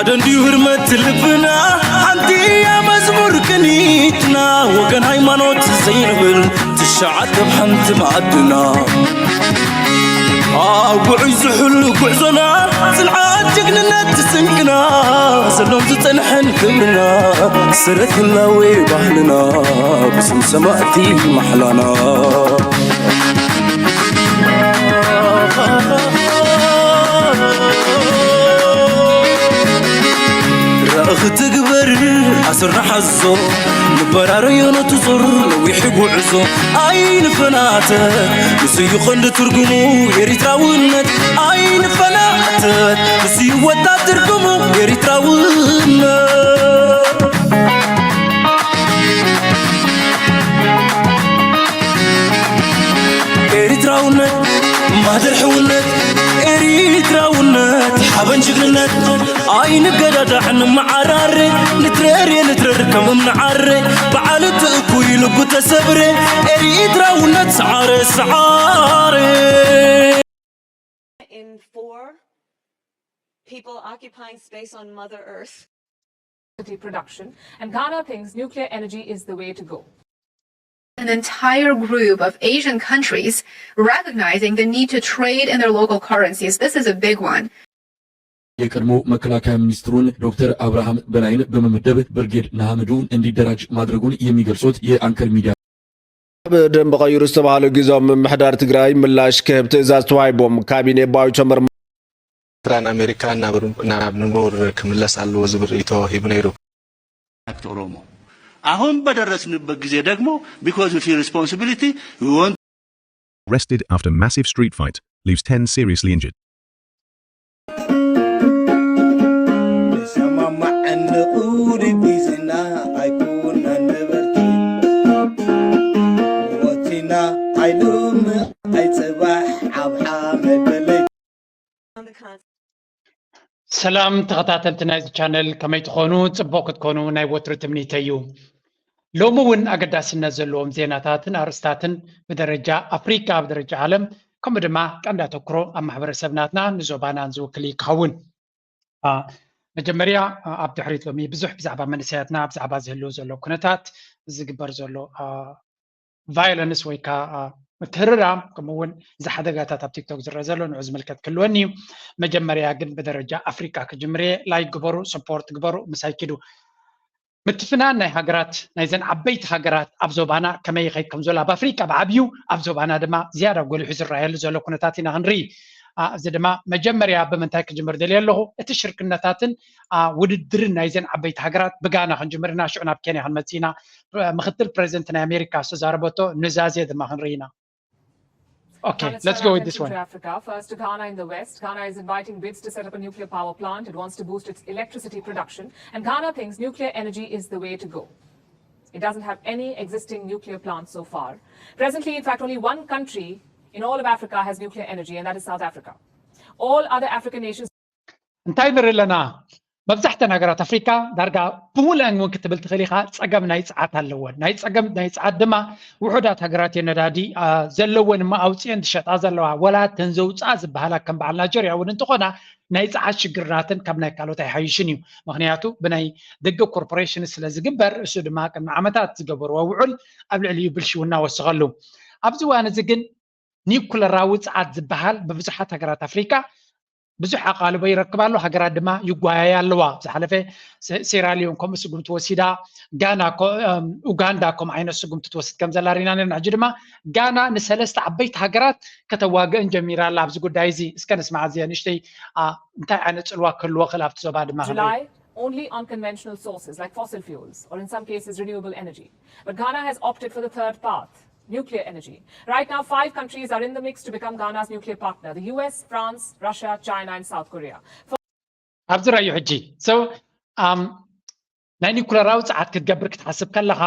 ደንድዩ ህርመት ልብና ሓንቲ እያ መዝሙር ቅኒትና፣ ወገን ሃይማኖት ዘይንብል ትሽዓተ ኣብ ሓንቲ መኣድና። ኣብ ውዑይ ዝሕሉ ጉዕዞና ጽንዓት ጅግንነት ስንቅና፣ ዘሎን ዝጸንሐን ክብርና ሰረት ህላዌ ባህልና ብስም ሰማእቲ ማሕላና። ራእኺ ትግበር ኣስር ንሓዞ፣ ንበራረዮ ነቲ ዞር ነዊሕ ጉዕዞ ኣይንፈናተ። ንሱ እዩ ቐንዲ ትርጉሙ ኤሪትራውነት ኣይንፈናተ። ንሱ እዩ ወጣት ትርጉሙ ኤሪትራውነት። ኤሪትራውነት ማህደር ሕውነት፣ ኤሪትራውነት ሓበን ጅግንነት። ኣይንገዳዳዕ ንመዓራረ፣ ንትረር የንትረር ከም እምኒ ዓረ። በዓል እቲ እኩይ ልቡ ተሰብረ፣ ኤሪትራውነት ሰዓረ ሰዓረ። In four people occupying space on Mother Earth. Production, and Ghana thinks nuclear energy is the way to go. An entire group of Asian countries recognizing the need to trade in their local currencies. This is a big one. የቀድሞ መከላከያ ሚኒስትሩን ዶክተር አብርሃም በላይን በመመደብ ብርጌድ ንሓመዱ እንዲደራጅ ማድረጉን የሚገልጹት የአንከር ሚዲያ ደንብ ቀይሩ ዝተባህለ ግዝያዊ ምምሕዳር ትግራይ ምላሽ ክህብ ትእዛዝ ተዋሂቦም። ካቢኔ ባዩ ተመርማ ኤርትራን ኣሜሪካን ናብ ናብ ንቡር ክምለስ ኣለዎ ዝብል ርእይቶ ሂቡ ነይሩ። ኦሮሞ አሁን በደረስንበት ጊዜ ደግሞ because we feel responsibility we want Arrested after massive street fight, leaves ten seriously injured. ንሰማማዕ ንቑሪ ቢዝና ኣይኩና ነበርቲ ሞቲና ኣይሉም ኣይፅባሕ ኣብ ሓመድ በለይ ሰላም ተኸታተልቲ ናይዚ ቻነል ከመይ ትኾኑ? ጽቡቕ ክትኮኑ ናይ ወትሩ ትምኒተይ እዩ። ሎሚ እውን ኣገዳስነት ዘለዎም ዜናታትን ኣርእስታትን ብደረጃ ኣፍሪቃ ብደረጃ ዓለም ከምኡ ድማ ቀንዲ ኣተኩሮ ኣብ ማሕበረሰብ ናትና ንዞባናን ዝውክል እዩ ክኸውን። መጀመርያ ኣብ ድሕሪት ሎሚ ብዙሕ ብዛዕባ መንእሰያትና ብዛዕባ ዝህልው ዘሎ ኩነታት ዝግበር ዘሎ violence ወይ ከዓ ምትህርራም ከምኡ እውን እዚ ሓደጋታት ኣብ ቲክቶክ ዝረአ ዘሎ ንዑ ዝምልከት ክህልወኒ እዩ። መጀመርያ ግን ብደረጃ ኣፍሪቃ ክጅምር እየ። ላይክ ግበሩ፣ ሰፖርት ግበሩ፣ ምሳይ ኪዱ። ምትፍናን ናይ ሃገራት ናይዘን ዓበይቲ ሃገራት ኣብ ዞባና ከመይ ይኸይድ ከም ዘሎ ኣብ ኣፍሪቃ ብዓብዩ ኣብ ዞባና ድማ ዝያዳ ጎሊሑ ዝረኣየሉ ዘሎ ኩነታት ኢና ክንርኢ። እዚ ድማ መጀመርያ ብምንታይ ክጅምር ደልየ ኣለኹ እቲ ሽርክነታትን ውድድርን ናይዘን ዓበይቲ ሃገራት ብጋና ክንጅምር ኢና ሽዑ ናብ ኬንያ ክንመፅእ ኢና። ምክትል ፕሬዚደንት ናይ ኣሜሪካ ዝተዛረበቶ ኑዛዜ ድማ ክንርኢ ኢና። Okay, let's go with this one. Africa. First to Ghana in the west. Ghana is inviting bids to set up a nuclear power plant. It wants to boost its electricity production. And Ghana thinks nuclear energy is the way to go. It doesn't have any existing nuclear plants so far. Presently, in fact, only one country in all of Africa has nuclear energy, and that is South Africa. All other African nations እንታይ ንርኢ ኣለና? መብዛሕተን ሃገራት ኣፍሪካ ዳርጋ ብምሉአን እውን ክትብል ትኽእል ኢኻ ፀገም ናይ ፀዓት ኣለወን። ናይ ፀገም ናይ ፀዓት ድማ ውሑዳት ሃገራት እየን ነዳዲ ዘለወን እሞ ኣውፅኤን ዝሸጣ ዘለዋ ወላ እተን ዘውፅኣ ዝበሃላ ከም በዓል ናይጀርያ እውን እንተኾና ናይ ፀዓት ሽግር ናተን ካብ ናይ ካልኦት ኣይሓይሽን እዩ። ምክንያቱ ብናይ ደገ ኮርፖሬሽን ስለ ዝግበር እሱ ድማ ቅድሚ ዓመታት ዝገበርዎ ውዕል ኣብ ልዕሊኡ ብልሽውና ወሰኸሉ። ኣብዚ እዋን እዚ ግን ኒኩለራዊ ፀዓት ዝበሃል ብብዙሓት ሃገራት ኣፍሪካ ብዙሕ ኣቓልቦ ይረክብ ኣሎ፣ ሃገራት ድማ ይጓያያ ኣለዋ። ዝሓለፈ ሴራሊዮን ከምኡ ስጉምቲ ወሲዳ፣ ጋና ኡጋንዳ ከምኡ ዓይነት ስጉምቲ ትወስድ ከም ዘላ ርኢና ነርና። ሕጂ ድማ ጋና ንሰለስተ ዓበይቲ ሃገራት ከተዋግእን ጀሚራ ኣላ ኣብዚ ጉዳይ እዚ። እስከ ንስማዕ እዚ ንእሽተይ እንታይ ዓይነት ፅልዋ ክህልዎ ክእል ኣብቲ ዞባ ድማ ክንርኢ። Only unconventional sources like fossil fuels or in some cases renewable energy. But Ghana has opted for the third path, nuclear energy. Right now, five countries are in the mix to become Ghana's nuclear partner: the U S, France, Russia, China, and South Korea. ኣብዚ ራዩ ሕጂ so ናይ ኒኩለራዊ ፀዓት ክትገብር ክትሓስብ ከለኻ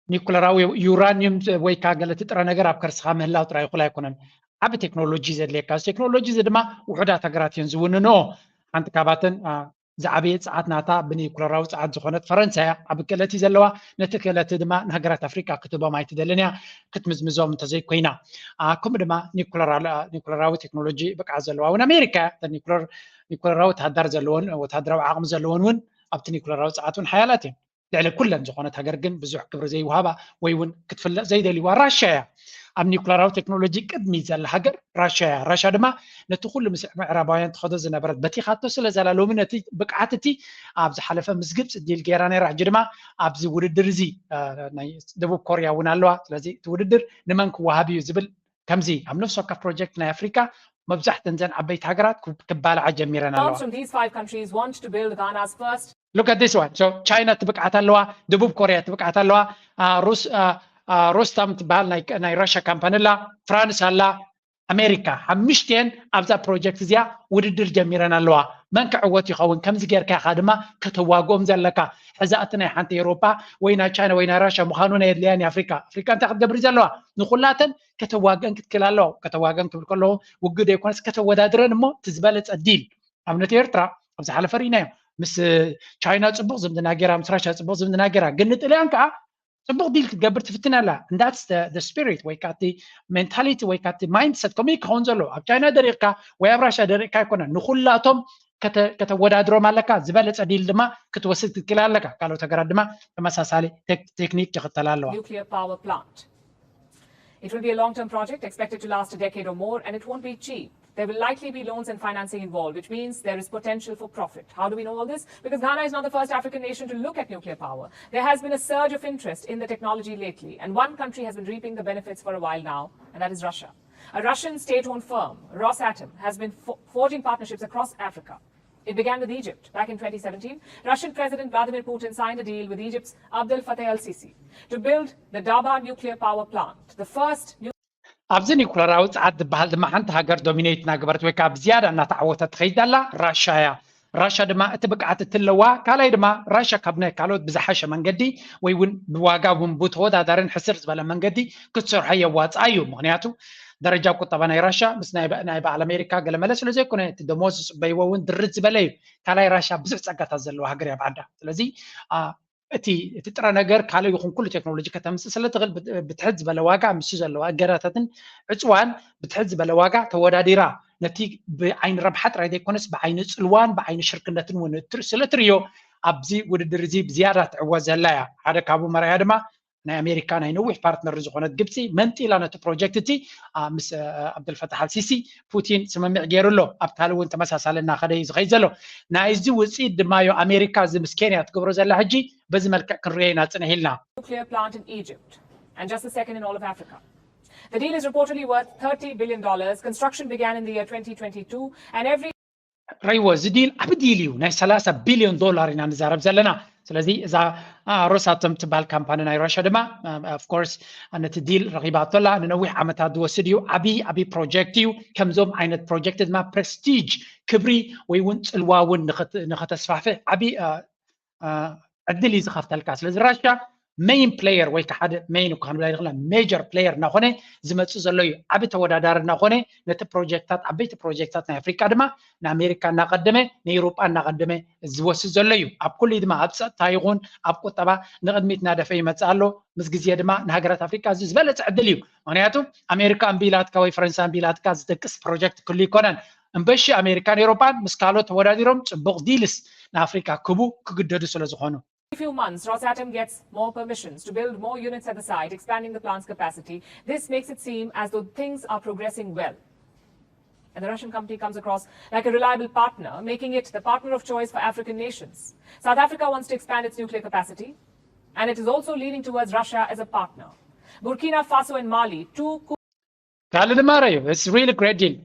ኒኩለራዊ ዩራኒየም ወይ ከዓ ገለ እቲ ጥረ ነገር ኣብ ከርስኻ ምህላው ጥራይ እኹል ኣይኮነን። ዓቢ ቴክኖሎጂ ዘድልየካ። እዚ ቴክኖሎጂ እዚ ድማ ውሑዳት ሃገራት እየን ዝውንንኦ። ሓንቲ ካባተን ዝዓበየ ጸዓት ናታ ብኒኩለራዊ ጸዓት ዝኾነት ፈረንሳ እያ። ዓቢ ክእለት እዩ ዘለዋ። ነቲ ክእለት ድማ ንሃገራት ኣፍሪቃ ክትህቦም ኣይትደልን እያ፣ ክትምዝምዞም እንተዘይኮይና። ከምኡ ድማ ኒኩለራዊ ቴክኖሎጂ ብቕዓት ዘለዋ እውን ኣሜሪካ እያ። እተን ኒኩለር ኒኩለራዊ ወተሃደር ዘለወን ወተሃደራዊ ዓቕሚ ዘለወን እውን ኣብቲ ኒኩለራዊ ፀዓት እውን ሓያላት እዮም። ልዕሊ ኩለን ዝኾነት ሃገር ግን ብዙሕ ክብሪ ዘይወሃባ ወይ እውን ክትፍለጥ ዘይደልይዋ ራሻ እያ። ኣብ ኒኩለራዊ ቴክኖሎጂ ቅድሚ ዘላ ሃገር ራሻ እያ። ራሻ ድማ ነቲ ኩሉ ምስ ምዕራባውያን ትኸዶ ዝነበረት በቲኻቶ ስለ ዘላ ሎሚ ነቲ ብቅዓት እቲ ኣብ ዝሓለፈ ምስ ግብፂ ዲል ገይራ ነይራ። ሕጂ ድማ ኣብዚ ውድድር እዚ ደቡብ ኮርያ እውን ኣለዋ። ስለዚ እቲ ውድድር ንመን ክወሃብ እዩ ዝብል ከምዚ ኣብ ነፍሲ ወከፍ ፕሮጀክት ናይ ኣፍሪካ መብዛሕተን ዘን ዓበይቲ ሃገራት ክባልዓ ጀሚረን ኣለዋ። Firms from these five countries want to build Ghana's first Look at this one. So ቻይና ትብቅዓት ኣለዋ፣ ደቡብ ኮርያ ትብቅዓት ኣለዋ፣ ሩስታም ትበሃል ናይ ራሻ ካምፓኒ ኣላ፣ ፍራንስ ኣላ፣ ኣሜሪካ። ሓምሽቲኤን ኣብዛ ፕሮጀክት እዚኣ ውድድር ጀሚረን ኣለዋ። መን ክዕወት ይኸውን? ከምዚ ጌርካ ኢኻ ድማ ከተዋግኦም ዘለካ። ሕዛእቲ ናይ ሓንቲ ኤውሮጳ ወይ ናይ ቻይና ወይ ናይ ራሻ ምዃኑ ናይ የድልያን ኣፍሪካ። ኣፍሪካ እንታይ ክትገብር ዘለዋ? ንኩላተን ከተዋግአን ክትክል ኣለዋ። ከተዋግአን ክብል ከለዎ ውግእ ዘይኮነስ ከተወዳድረን እሞ እቲ ዝበለፀ ዲል ኣብነት ኤርትራ ኣብ ዝሓለፈ ርኢናዮ። ምስ ቻይና ፅቡቕ ዝምድና ገይራ፣ ምስ ራሻ ፅቡቕ ዝምድና ገይራ፣ ግን ንጥልያን ከዓ ፅቡቕ ዲል ክትገብር ትፍትን ኣላ። That's the spirit ወይ ከዓ እቲ ሜንታሊቲ ወይ ከዓ እቲ ማይንድሰት ከምኡ ክኸውን ዘለዎ። ኣብ ቻይና ደሪቕካ ወይ ኣብ ራሻ ደሪቕካ ኣይኮነን፣ ንኩላቶም ከተወዳድሮም ኣለካ። ዝበለፀ ዲል ድማ ክትወስድ ክትክል ኣለካ። ካልኦት ሃገራት ድማ ተመሳሳሊ ቴክኒክ ይኽተላ ኣለዋ። It will be a long-term project expected to last a decade or more, and it won't be cheap. There will likely be loans and financing involved, which means there is potential for profit. How do we know all this? Because Ghana is not the first African nation to look at nuclear power. There has been a surge of interest in the technology lately, and one country has been reaping the benefits for a while now, and that is Russia. A Russian state-owned firm, Rosatom, has been forging partnerships across Africa. It began with Egypt. Back in twenty seventeen, Russian President Vladimir Putin signed a deal with Egypt's Abdel Fattah el-Sisi to build the Daba nuclear power plant, the first ኣብዚ ኒኩለራዊ ጸዓት ዝበሃል ድማ ሓንቲ ሃገር ዶሚኔት እናገበረት ወይ ከዓ ብዝያዳ እናተዓወተት ትኸይድ ዘላ ራሻ እያ። ራሻ ድማ እቲ ብቅዓት እትለዋ፣ ካልኣይ ድማ ራሻ ካብ ናይ ካልኦት ብዝሓሸ መንገዲ ወይ እውን ብዋጋ እውን ብተወዳዳርን ሕስር ዝበለ መንገዲ ክትሰርሖ የዋፅኣ እዩ። ምክንያቱ ደረጃ ቁጠባ ናይ ራሻ ምስ ናይ በዓል ኣሜሪካ ገለመለ ስለ ዘይኮነ እቲ ደሞዝ ዝፅበይዎ እውን ድርት ዝበለ እዩ። ካልኣይ ራሻ ብዙሕ ፀጋታት ዘለዋ ሃገር እያ ብዓዳ። ስለዚ እቲ እቲ ጥረ ነገር ካልእ ይኹን ኩሉ ቴክኖሎጂ ከተምፅእ ስለ ትኽእል ብትሕት ዝበለ ዋጋ ምስ ዘለዋ እገዳታትን ዕፅዋን ብትሕት ዝበለ ዋጋ ተወዳዲራ ነቲ ብዓይኒ ረብሓ ጥራይ ዘይኮነስ ብዓይኒ ፅልዋን ብዓይኒ ሽርክነትን እውን ስለ ትርእዮ ኣብዚ ውድድር እዚ ብዝያዳ ትዕወት ዘላ እያ። ሓደ ካብኡ መርኣያ ድማ ናይ ኣሜሪካ ናይ ነዊሕ ፓርትነር ዝኾነት ግብፂ መንጢላ ነቲ ፕሮጀክት እቲ ምስ ኣብደልፈታሕ ኣልሲሲ ፑቲን ስምምዕ ገይሩ ኣሎ። ኣብ ታሊ እውን ተመሳሳሊ እናኸደ እዩ ዝኸይድ ዘሎ። ናይዚ ውፅኢት ድማ ዩ ኣሜሪካ እዚ ምስ ኬንያ ትገብሮ ዘላ ሕጂ በዚ መልክዕ ክንሪኦ ኢና ፅንሕ ኢልና። Nuclear plant in Egypt and just the second in all of Africa. The deal is reportedly worth thirty billion dollars. Construction began in the year twenty twenty-two and every ረይዎ እዚ ዲል ዓብ ዲል እዩ። ናይ ሰላሳ ቢልዮን ዶላር ኢና ንዛረብ ዘለና። ስለዚ እዛ ሮሳቶም ትበሃል ካምፓኒ ናይ ራሻ ድማ ኦፍኮርስ ነቲ ዲል ረኺባቶ ኣላ። ንነዊሕ ዓመታት ዝወስድ እዩ። ዓብዪ ዓብዪ ፕሮጀክት እዩ። ከምዞም ዓይነት ፕሮጀክት ድማ ፕሬስቲጅ ክብሪ ወይ እውን ፅልዋ እውን ንኸተስፋሕፍሕ ዓብዪ ዕድል እዩ ዝኸፍተልካ። ስለዚ ራሻ ሜይን ፕሌየር ወይ ሓደ ሜይን እኳ ክንብል ኣይንኽእልን ሜጀር ፕሌየር እናኾነ ዝመፅእ ዘሎ እዩ። ዓቢ ተወዳዳሪ እናኾነ ነቲ ፕሮጀክታት ዓበይቲ ፕሮጀክታት ናይ ኣፍሪካ ድማ ንኣሜሪካ እናቐደመ ንኤውሮጳ እናቐደመ ዝወስድ ዘሎ እዩ። ኣብ ኩሉ ድማ ኣብ ፀጥታ ይኹን ኣብ ቁጠባ ንቕድሚት እናደፈ ይመፅእ ኣሎ። ምስ ግዜ ድማ ንሃገራት ኣፍሪካ እዚ ዝበለፀ ዕድል እዩ። ምክንያቱ ኣሜሪካ እምቢ ኢላትካ ወይ ፈረንሳ እምቢ ኢላትካ ዝደቅስ ፕሮጀክት ክሉ ይኮነን። እምበሺ ኣሜሪካን ኤውሮጳን ምስ ካልኦት ተወዳዲሮም ፅቡቕ ዲልስ ንኣፍሪካ ክቡ ክግደዱ ስለ ዝኾኑ few months, Rosatom gets more permissions to build more units at the site, expanding the plant's capacity. This makes it seem as though things are progressing well. And the Russian company comes across like a reliable partner, making it the partner of choice for African nations. South Africa wants to expand its nuclear capacity, and it is also leaning towards Russia as a partner. Burkina Faso and Mali, two ካልእ ድማ ረዩ it's really great deal።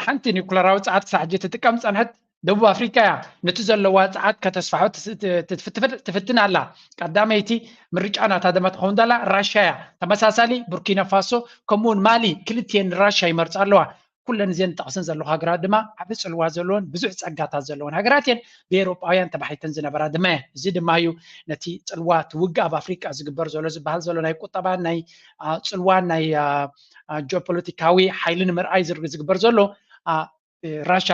ሓንቲ ኒኩለራዊ ጸዓት ክሳብ ሕጂ ትጥቀም ጸንሐት ደቡብ ኣፍሪካ እያ። ነቲ ዘለዋ ጸዓት ከተስፋሑ ትፍትን ኣላ። ቀዳመይቲ ምርጫ ናታ ድማ ትኸውን ዘላ ራሻ እያ። ተመሳሳሊ ቡርኪና ፋሶ ከምኡውን ማሊ ክልቲኤን ንራሻ ይመርጻ ኣለዋ። ኩለን እዘን ጠቕስን ዘለኹ ሃገራት ድማ ዓቢ ጽልዋ ዘለዎን ብዙሕ ጸጋታት ዘለዎን ሃገራት እየን። ብኤውሮጳውያን ተባሒተን ዝነበራ ድማ እየን። እዚ ድማ እዩ ነቲ ጽልዋ ትውግእ ኣብ ኣፍሪቃ ዝግበር ዘሎ ዝበሃል ዘሎ ናይ ቁጠባን ናይ ጽልዋን ናይ ጂኦፖለቲካዊ ሓይሊ ንምርኣይ ዝግበር ዘሎ ራሻ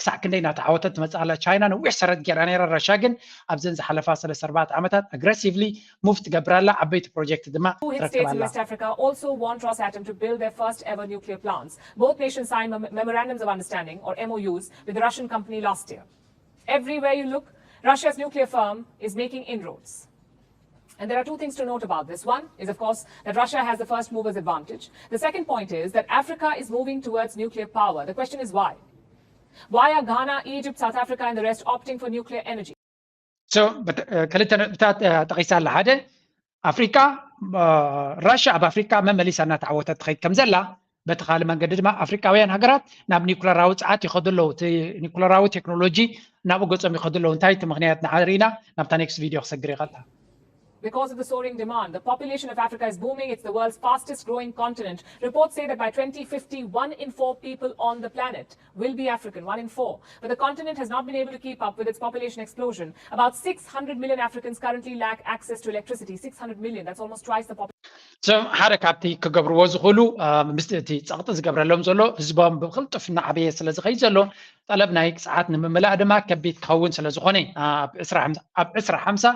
ክሳዕ ክንደይ እናተዓወተት ትመፅእ ኣላ። ቻይና ነዊሕ ሰረት ገይራ ነይራ። ራሻ ግን ኣብዘን ዝሓለፋ ሰለስተ ኣርባዕተ ዓመታት ኣግረሲቭሊ ሙቭ ትገብር ኣላ። ዓበይቲ ፕሮጀክት ድማ Two hit ትረክብ states in ኣላ። West Africa also want Rosatom to build their first ever nuclear plants. Both nations signed mem- memorandums of understanding, or M O Us, with the Russian company last year. Everywhere you look, Russia's nuclear firm is making inroads. And there are two things to note about this. One is, of course, that Russia has the first mover's advantage. The second point is that Africa is moving towards nuclear power. The question is why? Why are Ghana, Egypt, South Africa, and the rest opting for nuclear energy? So ክልተ ነጥብታት ጠቂሳ ኣላ። ሓደ ኣፍሪካ ራሽያ ኣብ ኣፍሪካ መመሊሳ እናተዓወተት ትኸይድ ከም ዘላ፣ በቲ ካልእ መንገዲ ድማ ኣፍሪካውያን ሃገራት ናብ ኒኩለራዊ ፀዓት ይኸዱ ኣለዉ። እቲ ኒኩለራዊ ቴክኖሎጂ ናብኡ ገፆም ይኸዱ ኣለዉ። እንታይ እቲ ምክንያት ንዓ ርኢና ናብታ ኔክስት ቪድዮ ክሰግር ይቐልታ። Because of the soaring demand, the population of Africa is booming. It's the world's fastest growing continent. Reports say that by twenty fifty, one in four people on the planet will be African, one in four. But the continent has not been able to keep up with its population explosion. About six hundred million Africans currently lack access to electricity. Six hundred million, that's almost twice the population. So ሓደ ካብቲ ክገብርዎ ዝኽእሉ ምስቲ እቲ ፀቕጢ ዝገብረሎም ዘሎ ህዝቦም ብቕልጡፍ እናዓበየ ስለ ዝኸይድ ዘሎ ጠለብ ናይ ፀዓት ንምምላእ ድማ ከቢድ ክኸውን ስለ ዝኾነ ኣብ ዕስራ ሓምሳ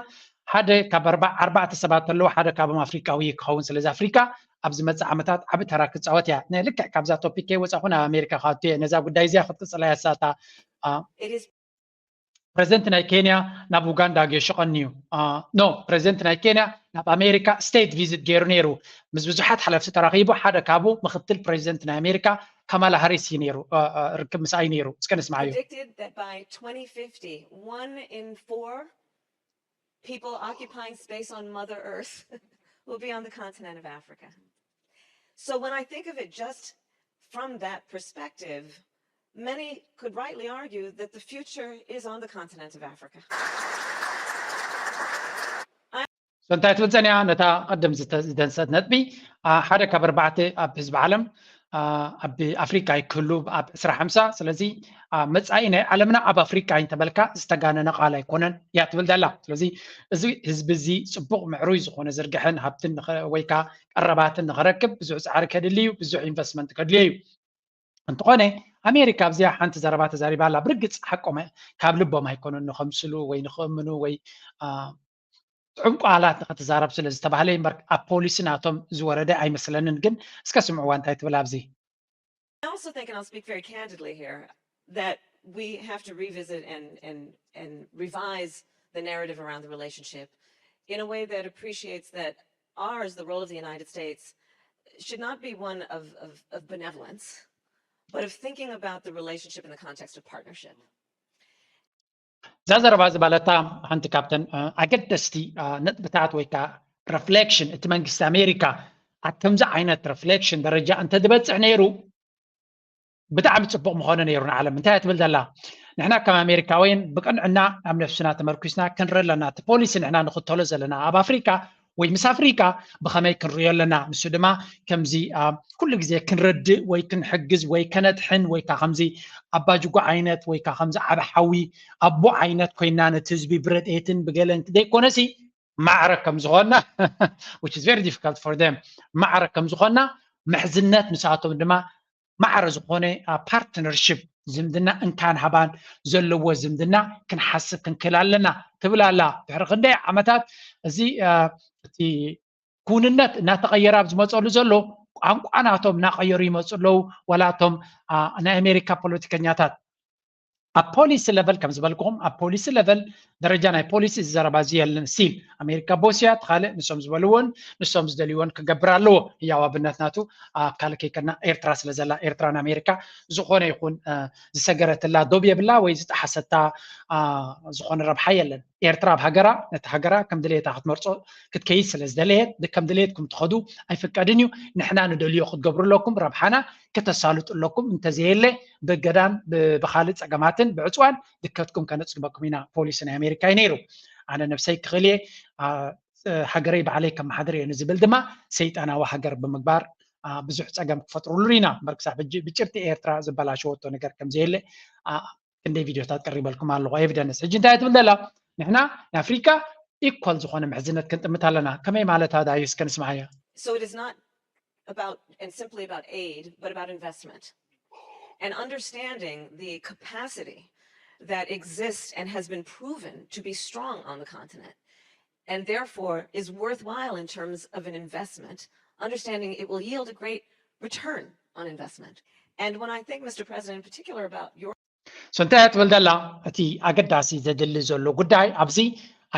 ሓደ ካብ ኣርባዕተ ሰባት ኣለዉ ሓደ ካብም ኣፍሪቃዊ ክኸውን። ስለዚ ኣፍሪካ ኣብ ዝመፅእ ዓመታት ዓቢ ተራ ክፃወት እያ። ልክዕ ካብዛ ቶፒክ ከይወፃኹ ናብ ኣሜሪካ ክኣቱ እየ። ነዛ ጉዳይ እዚኣ ክትቅፅላ እያ ሳታ። ፕረዚደንት ናይ ኬንያ ናብ ኡጋንዳ ገይሹ ቀንዩ። ኖ፣ ፕረዚደንት ናይ ኬንያ ናብ ኣሜሪካ ስቴት ቪዚት ገይሩ ነይሩ። ምስ ብዙሓት ሓለፍቲ ተራኺቡ። ሓደ ካብኡ ምክትል ፕረዚደንት ናይ ኣሜሪካ ካማላ ሃሪስ እዩ ነይሩ። ርክብ ምስኣይ ነይሩ። እስከ ንስማዓዮ። Predicted that by twenty fifty, one in four people occupying space on Mother Earth will be on the continent of Africa. So when I think of it just from that perspective, many could rightly argue that the future is on the continent of Africa. So እንታይ ትብል ጸኒያ ነታ ቀደም ዝተ- ዝደንሰት ነጥቢ። ሓደ ካብ ኣርባዕተ ኣብ ህዝቢ ዓለም ኣብ ኣፍሪካ ይክህሉ ኣብ ዕስራ ሓምሳ። ስለዚ መጻኢ ናይ ዓለምና ኣብ ኣፍሪካ እንተበልካ ዝተጋነነ ቃል ኣይኮነን እያ ትብል ዘላ። ስለዚ እዚ ህዝቢ እዚ ጽቡቕ ምዕሩይ ዝኾነ ዝርግሐን ሃብትን ንኸ- ወይ ከዓ ቀረባትን ንኸረክብ ብዙሕ ጻዕሪ ከድሊ እዩ፣ ብዙሕ ኢንቨስትመንት ከድልዮ እዩ። እንተኾነ ኣሜሪካ ኣብዚኣ ሓንቲ ዘረባ ተዛሪባ ኣላ። ብርግጽ ሓቆም ካብ ልቦም ኣይኮኑን ንኸምስሉ ወይ ንኽእምኑ ወይ ጥዑም ቃላት ንኸትዛረብ ስለ ዝተባህለ እምበር ኣብ ፖሊሲ ናቶም ዝወረደ ኣይመስለንን። ግን እስከ ስምዕዋ እንታይ ትብል ኣብዚ። I also think, and I'll speak very candidly here, that we have to revisit and and and revise the narrative around the relationship in a way that appreciates that ours, the role of the United States, should not be one of, of, of benevolence, but of thinking about the relationship in the context of partnership. እዛ ዘረባ እዚ ባለታ ሓንቲ ካብተን ኣገደስቲ ነጥብታት ወይ ከዓ ረፍሌክሽን እቲ መንግስቲ ኣሜሪካ ኣብ ከምዚ ዓይነት ረፍሌክሽን ደረጃ እንተዝበፅሕ ነይሩ ብጣዕሚ ፅቡቅ ምኾነ ነይሩ ንዓለም። እንታይ እያ ትብል ዘላ? ንሕና ከም ኣሜሪካውያን ብቅንዕና ኣብ ነፍስና ተመርኩስና ክንርኢ ኣለና። እቲ ፖሊሲ ንሕና ንኽተሎ ዘለና ኣብ ኣፍሪካ ወይ ምስ ኣፍሪካ ብኸመይ ክንሪኦ ኣለና? ንሱ ድማ ከምዚ ኩሉ ግዜ ክንረድእ ወይ ክንሕግዝ ወይ ከነድሕን ወይ ከዓ ከምዚ ኣባጅጎ ዓይነት ወይ ከዓ ከምዚ ዓቢ ሓዊ ኣቦ ዓይነት ኮይና ነቲ ህዝቢ ብረድኤትን ብገለን ዘይኮነሲ ማዕረ ከም ዝኾንና which is very difficult for them ማዕረ ከም ዝኾንና ምሕዝነት ንሳቶም ድማ ማዕረ ዝኾነ ፓርትነርሽፕ ዝምድና እንካን ሃባን ዘለዎ ዝምድና ክንሓስብ ክንክእል ኣለና ትብል ኣላ። ድሕሪ ክንደይ ዓመታት እዚ እቲ ክውንነት እናተቐየረ ኣብ ዝመፀሉ ዘሎ ቋንቋ ናቶም እናቐየሩ ይመፁ ኣለዉ። ዋላ እቶም ናይ ኣሜሪካ ፖለቲከኛታት ኣብ ፖሊሲ ለቨል ከም ዝበልኩኹም ኣብ ፖሊሲ ለቨል ደረጃ ናይ ፖሊሲ ዝዘረባ እዚ የለን ሲል ኣሜሪካ ቦስያ ትኻልእ ንሶም ዝበልዎን ንሶም ዝደልይዎን ክገብር ኣለዎ። ህያው ኣብነት ናቱ ኣብ ካልእ ከይከድና ኤርትራ ስለ ዘላ ኤርትራ ንኣሜሪካ ዝኾነ ይኹን ዝሰገረትላ ዶብ የብላ ወይ ዝጠሓሰታ ዝኾነ ረብሓ የለን። ኤርትራ ኣብ ሃገራ ነቲ ሃገራ ከም ድሌታ ክትመርጾ ክትከይድ ስለ ዝደለየት ከም ድሌትኩም ትኸዱ ኣይፍቀድን እዩ። ንሕና ንደልዮ ክትገብሩ ኣለኩም። ረብሓና ከተሳልጡ ኣለኩም። እንተዘየለ ብእገዳን ብኻልእ ጸገማትን ብዕጽዋን ድከትኩም ከነጽግበኩም ኢና ፖሊሲ ናይ ኣሜሪካ እዩ ነይሩ። ኣነ ነብሰይ ክኽእል እየ ሃገረይ ባዕለይ ከመሓድር እየ ንዝብል ድማ ሰይጣናዊ ሃገር ብምግባር ብዙሕ ጸገም ክፈጥሩሉ ኢና እምበር ክሳብ ሕጂ ብጭብጢ ኤርትራ ዝበላሸወቶ ነገር ከምዘየለ ክንደይ ቪድዮታት ቀሪበልኩም ኣለኹ ኤቪደንስ። ሕጂ እንታይ ትብል ዘላ ንሕና ንኣፍሪካ ኢኳል ዝኾነ ምሕዝነት ክንጥምት ኣለና። ከመይ ማለት ኣዳዩ እስከ ንስማዓያ። So it is not about and simply about aid, but about investment. and understanding the capacity that exists and has been proven to be strong on the continent, and therefore is worthwhile in terms of an investment, understanding it will yield a great return on investment. And when I think, Mister President, in particular about your so እንታይ እያ ትብል ዘላ? እቲ ኣገዳሲ ዘድሊ ዘሎ ጉዳይ ኣብዚ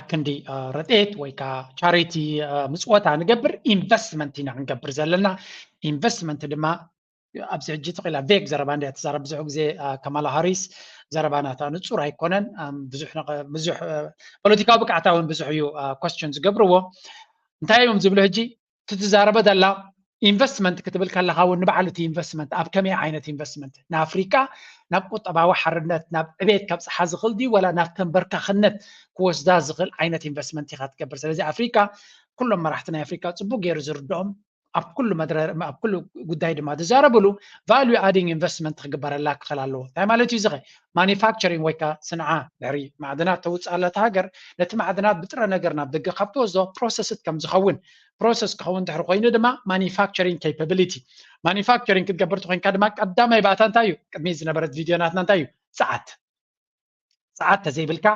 ኣክንዲ ረድኤት ወይ ከዓ ቻሪቲ ምፅወታ ንገብር፣ ኢንቨስትመንት ኢና ክንገብር ዘለና። ኢንቨስትመንት ድማ ኣብዚ ሕጂ ተኽኢላ ቬግ ዘረባ እንዲያ ትዛረብ። ብዙሕ ግዜ ከማላ ሃሪስ ዘረባ ናታ ንፁር ኣይኮነን። ብዙሕ ብዙሕ ፖለቲካዊ ብቅዓታ እውን ብዙሕ እዩ ኮስችን ዝገብርዎ። እንታይ እዮም ዝብሉ ሕጂ? ትትዛረበ ዘላ ኢንቨስትመንት ክትብል ከለካ እውን ንባዕሉ እቲ ኢንቨስትመንት ኣብ ከመይ ዓይነት ኢንቨስትመንት ንኣፍሪካ ናብ ቁጠባዊ ሓርነት ናብ ዕቤት ከብፅሓ ዝኽእል ድዩ ወላ ናብ ተንበርካኽነት ክወስዳ ዝኽእል ዓይነት ኢንቨስትመንት ኢካ ትገብር። ስለዚ ኣፍሪካ ኩሎም መራሕቲ ናይ ኣፍሪካ ፅቡቅ ገይሩ ዝርድኦም ኣብ ኩሉ መድረ ኣብ ኩሉ ጉዳይ ድማ ዝዛረብሉ ቫሉ ኣዲንግ ኢንቨስትመንት ክግበረላ ክኽእል ኣለዎ። እንታይ ማለት እዩ? ዝኸ ማኒፋክቸሪንግ ወይ ከዓ ስንዓ ድሕሪ ማዕድናት ተውፅኣለት ሃገር ነቲ ማዕድናት ብጥረ ነገር ናብ ደገ ካብ ትወስዶ ፕሮሰስት ከም ዝኸውን ፕሮሰስ ክኸውን ድሕሪ ኮይኑ ድማ ማኒፋክቸሪንግ ኬፓቢሊቲ ማኒፋክቸሪንግ ክትገብር ተኮይንካ ድማ ቀዳማይ ባእታ እንታይ እዩ? ቅድሚ ዝነበረት ቪድዮ ናትና እንታይ እዩ? ፀዓት ፀዓት ተዘይብልካ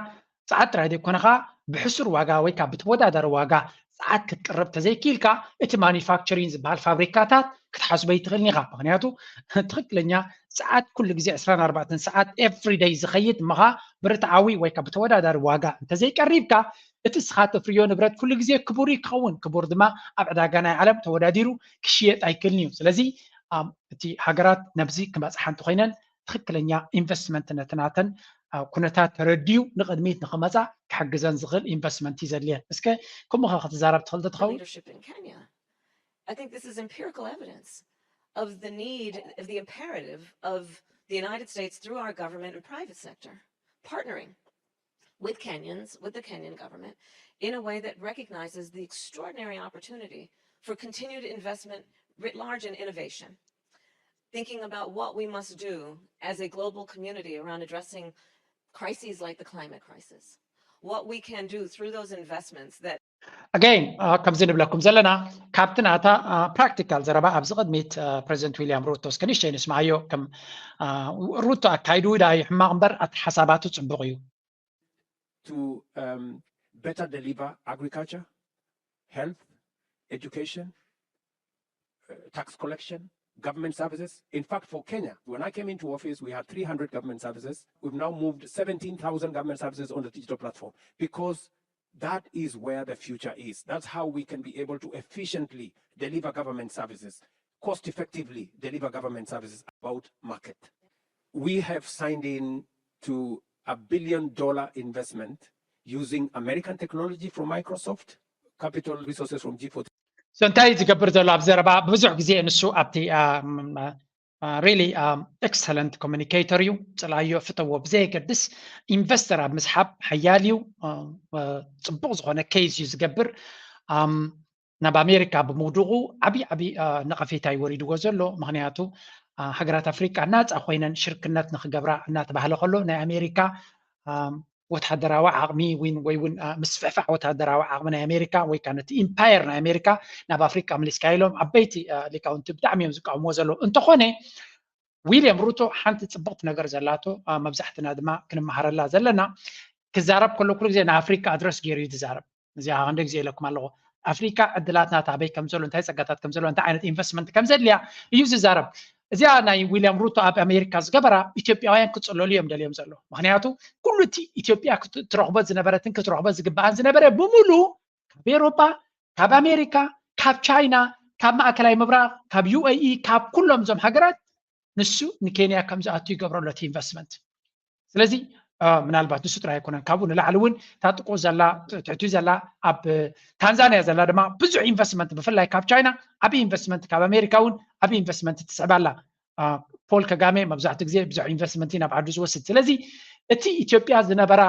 ፀዓት ጥራይ ዘይኮነ ከዓ ብሕሱር ዋጋ ወይ ከዓ ብተወዳዳሪ ዋጋ ፀዓት ክትቅርብ ተዘይክኢልካ እቲ ማኒፋክቸሪንግ ዝበሃል ፋብሪካታት ክትሓስቦ ይትኽእልን ኢኻ። ምክንያቱ ትኽክለኛ ፀዓት ኩሉ ግዜ ዕስራን ኣርባዕተን ሰዓት ኤቭሪ ደይ ዝኸይድ እሞ ከዓ ብርትዓዊ ወይ ከዓ ብተወዳዳሪ ዋጋ እንተዘይቀሪብካ እቲ እስኻ ተፍርዮ ንብረት ኩሉ ግዜ ክቡር እዩ ክኸውን። ክቡር ድማ ኣብ ዕዳጋ ናይ ዓለም ተወዳዲሩ ክሽየጥ ኣይክእልን እዩ። ስለዚ እቲ ሃገራት ነብዚ ክበፅሓ እንተኮይነን ትኽክለኛ ኢንቨስትመንት ነቲ ናተን ኩነታት ተረዲኡ ንቕድሚት ንኽመፃ ክሕግዘን ዝኽእል ኢንቨስትመንት እዩ ዘድልየን። እስከ ከምኡ ኸ ክትዛረብ ትኽእል ዶ ትኸውን? Leadership in Kenya. I think this is empirical evidence of the need, of the imperative of the United States through our government and private sector partnering with Kenyans, with the Kenyan government, in a way that recognizes the extraordinary opportunity for continued investment writ large in innovation. Thinking about what we must do as a global community around addressing crises like the climate crisis, what we can do through those investments that ኣገይን ከምዚ ንብለኩም ዘለና ካብቲ ናታ ፕራክቲካል ዘረባ ኣብዚ ቅድሚት ፕሬዚደንት ዊልያም ሩቶ እስከ ንእሽተይ ንስምዓዮ። ከም ሩቶ ኣካይዱ ዳዩ ሕማቕ እምበር ኣቲ ሓሳባቱ ፅቡቕ እዩ። to um, better deliver agriculture, health, education, uh, tax collection, government services. In fact, for Kenya, when I came into office, we had three hundred government services. We've now moved seventeen thousand government services on the digital platform because that is where the future is. That's how we can be able to efficiently deliver government services, cost effectively deliver government services about market. We have signed in to a billion dollar investment using American technology from Microsoft, capital resources from G forty. So እንታይ ዝገብር ዘሎ ኣብ ዘረባ ብዙሕ ግዜ ንሱ ኣብቲ really excellent communicator እዩ። ፅላዮ ፍተዎ ብዘየገድስ ኢንቨስተር ኣብ ምስሓብ ሓያል እዩ። ፅቡቅ ዝኮነ ኬዝ እዩ ዝገብር። ናብ ኣሜሪካ ብምውድቁ ዓብዪ ዓብዪ ነቐፌታ እዩ ወሪድዎ ዘሎ። ምክንያቱ ሃገራት ኣፍሪቃ ናፃ ኮይነን ሽርክነት ንክገብራ እናተባህለ ከሎ ናይ ኣሜሪካ ወታደራዊ ዓቕሚ ወይ እውን ምስፍሕፋሕ ወታደራዊ ዓቕሚ ናይ ኣሜሪካ ወይ ከዓ ነቲ ኢምፓየር ናይ ኣሜሪካ ናብ ኣፍሪቃ መሊስካ ኢሎም ዓበይቲ ሊቃውንቲ ብጣዕሚ እዮም ዝቃወምዎ ዘለዉ። እንተኾነ ዊልያም ሩቶ ሓንቲ ፅብቕቲ ነገር ዘላቶ መብዛሕትና ድማ ክንመሃረላ ዘለና ክዛረብ ከሎ ኩሉ ግዜ ንኣፍሪካ ኣድረስ ገይሩ እዩ ዝዛረብ። እዚኣ ክንደ ግዜ ኢለኩም ኣለኹ። ኣፍሪካ ዕድላት ናታ ኣበይ ከም ዘሎ እንታይ ፀጋታት ከም ዘለዎ እንታይ ዓይነት ኢንቨስትመንት ከም ዘድልያ እዩ ዝዛረብ። እዚኣ ናይ ዊልያም ሩቶ ኣብ ኣሜሪካ ዝገበራ ኢትዮጵያውያን ክፅለሉ እዮም ደልዮም ዘሎ። ምክንያቱ ኩሉ እቲ ኢትዮጵያ ትረኽቦ ዝነበረትን ክትረኽቦ ዝግበኣን ዝነበረ ብምሉ ካብ ኤሮፓ ካብ ኣሜሪካ ካብ ቻይና ካብ ማእከላይ ምብራቅ ካብ ዩ ኤ ኢ ካብ ኩሎም እዞም ሃገራት ንሱ ንኬንያ ከም ዝኣቱ ይገብረሉ እቲ ኢንቨስትመንት። ስለዚ ምናልባት ንሱ ጥራይ ኣይኮነን ካብኡ ንላዕሊ እውን እታ ጥቁ ዘላ ትሕቲ ዘላ ኣብ ታንዛንያ ዘላ ድማ ብዙሕ ኢንቨስትመንት ብፍላይ ካብ ቻይና ዓብዪ ኢንቨስትመንት ካብ ኣሜሪካ እውን ዓብዪ ኢንቨስትመንት ትስዕብ ኣላ። ፖል ከጋሜ መብዛሕትኡ ግዜ ብዙሕ ኢንቨስትመንት እዩ ናብ ዓዱ ዝወስድ። ስለዚ እቲ ኢትዮጵያ ዝነበራ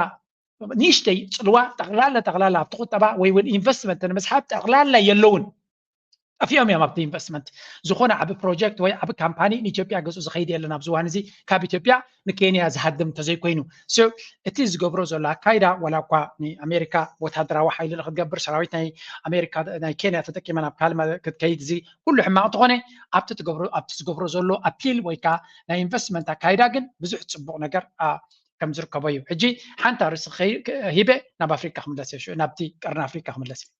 ንእሽተይ ፅልዋ ጠቕላላ ጠቕላላ ኣብቲ ቁጠባ ወይ እውን ኢንቨስትመንት ንምስሓብ ጠቕላላ የለውን። ጠፊኦም እዮም ኣብቲ ኢንቨስትመንት። ዝኾነ ዓብ ፕሮጀክት ወይ ዓብ ካምፓኒ ንኢትዮጵያ ገጹ ዝኸይድ የለን ኣብዚ እዋን እዚ፣ ካብ ኢትዮጵያ ንኬንያ ዝሃድም እንተዘይኮይኑ። So እቲ ዝገብሮ ዘሎ ኣካይዳ፣ ዋላ እኳ ንኣሜሪካ ወታደራዊ ሓይሊ ንክትገብር፣ ሰራዊት ናይ ኣሜሪካ፣ ናይ ኬንያ ተጠቂማ ናብ ካልእ መ ክትከይድ፣ እዚ ኩሉ ሕማቕ እንተኾነ፣ ኣብቲ ትገብሮ ኣብቲ ዝገብሮ ዘሎ ኣፒል ወይ ከኣ ናይ ኢንቨስትመንት ኣካይዳ ግን ብዙሕ ጽቡቕ ነገር ከም ዝርከቦ እዩ። ሕጂ ሓንቲ ኣርእስቲ ሂበ ናብ ኣፍሪካ ክምለስ እየ፣ ናብቲ ቀርኒ ኣፍሪካ ክምለስ እየ።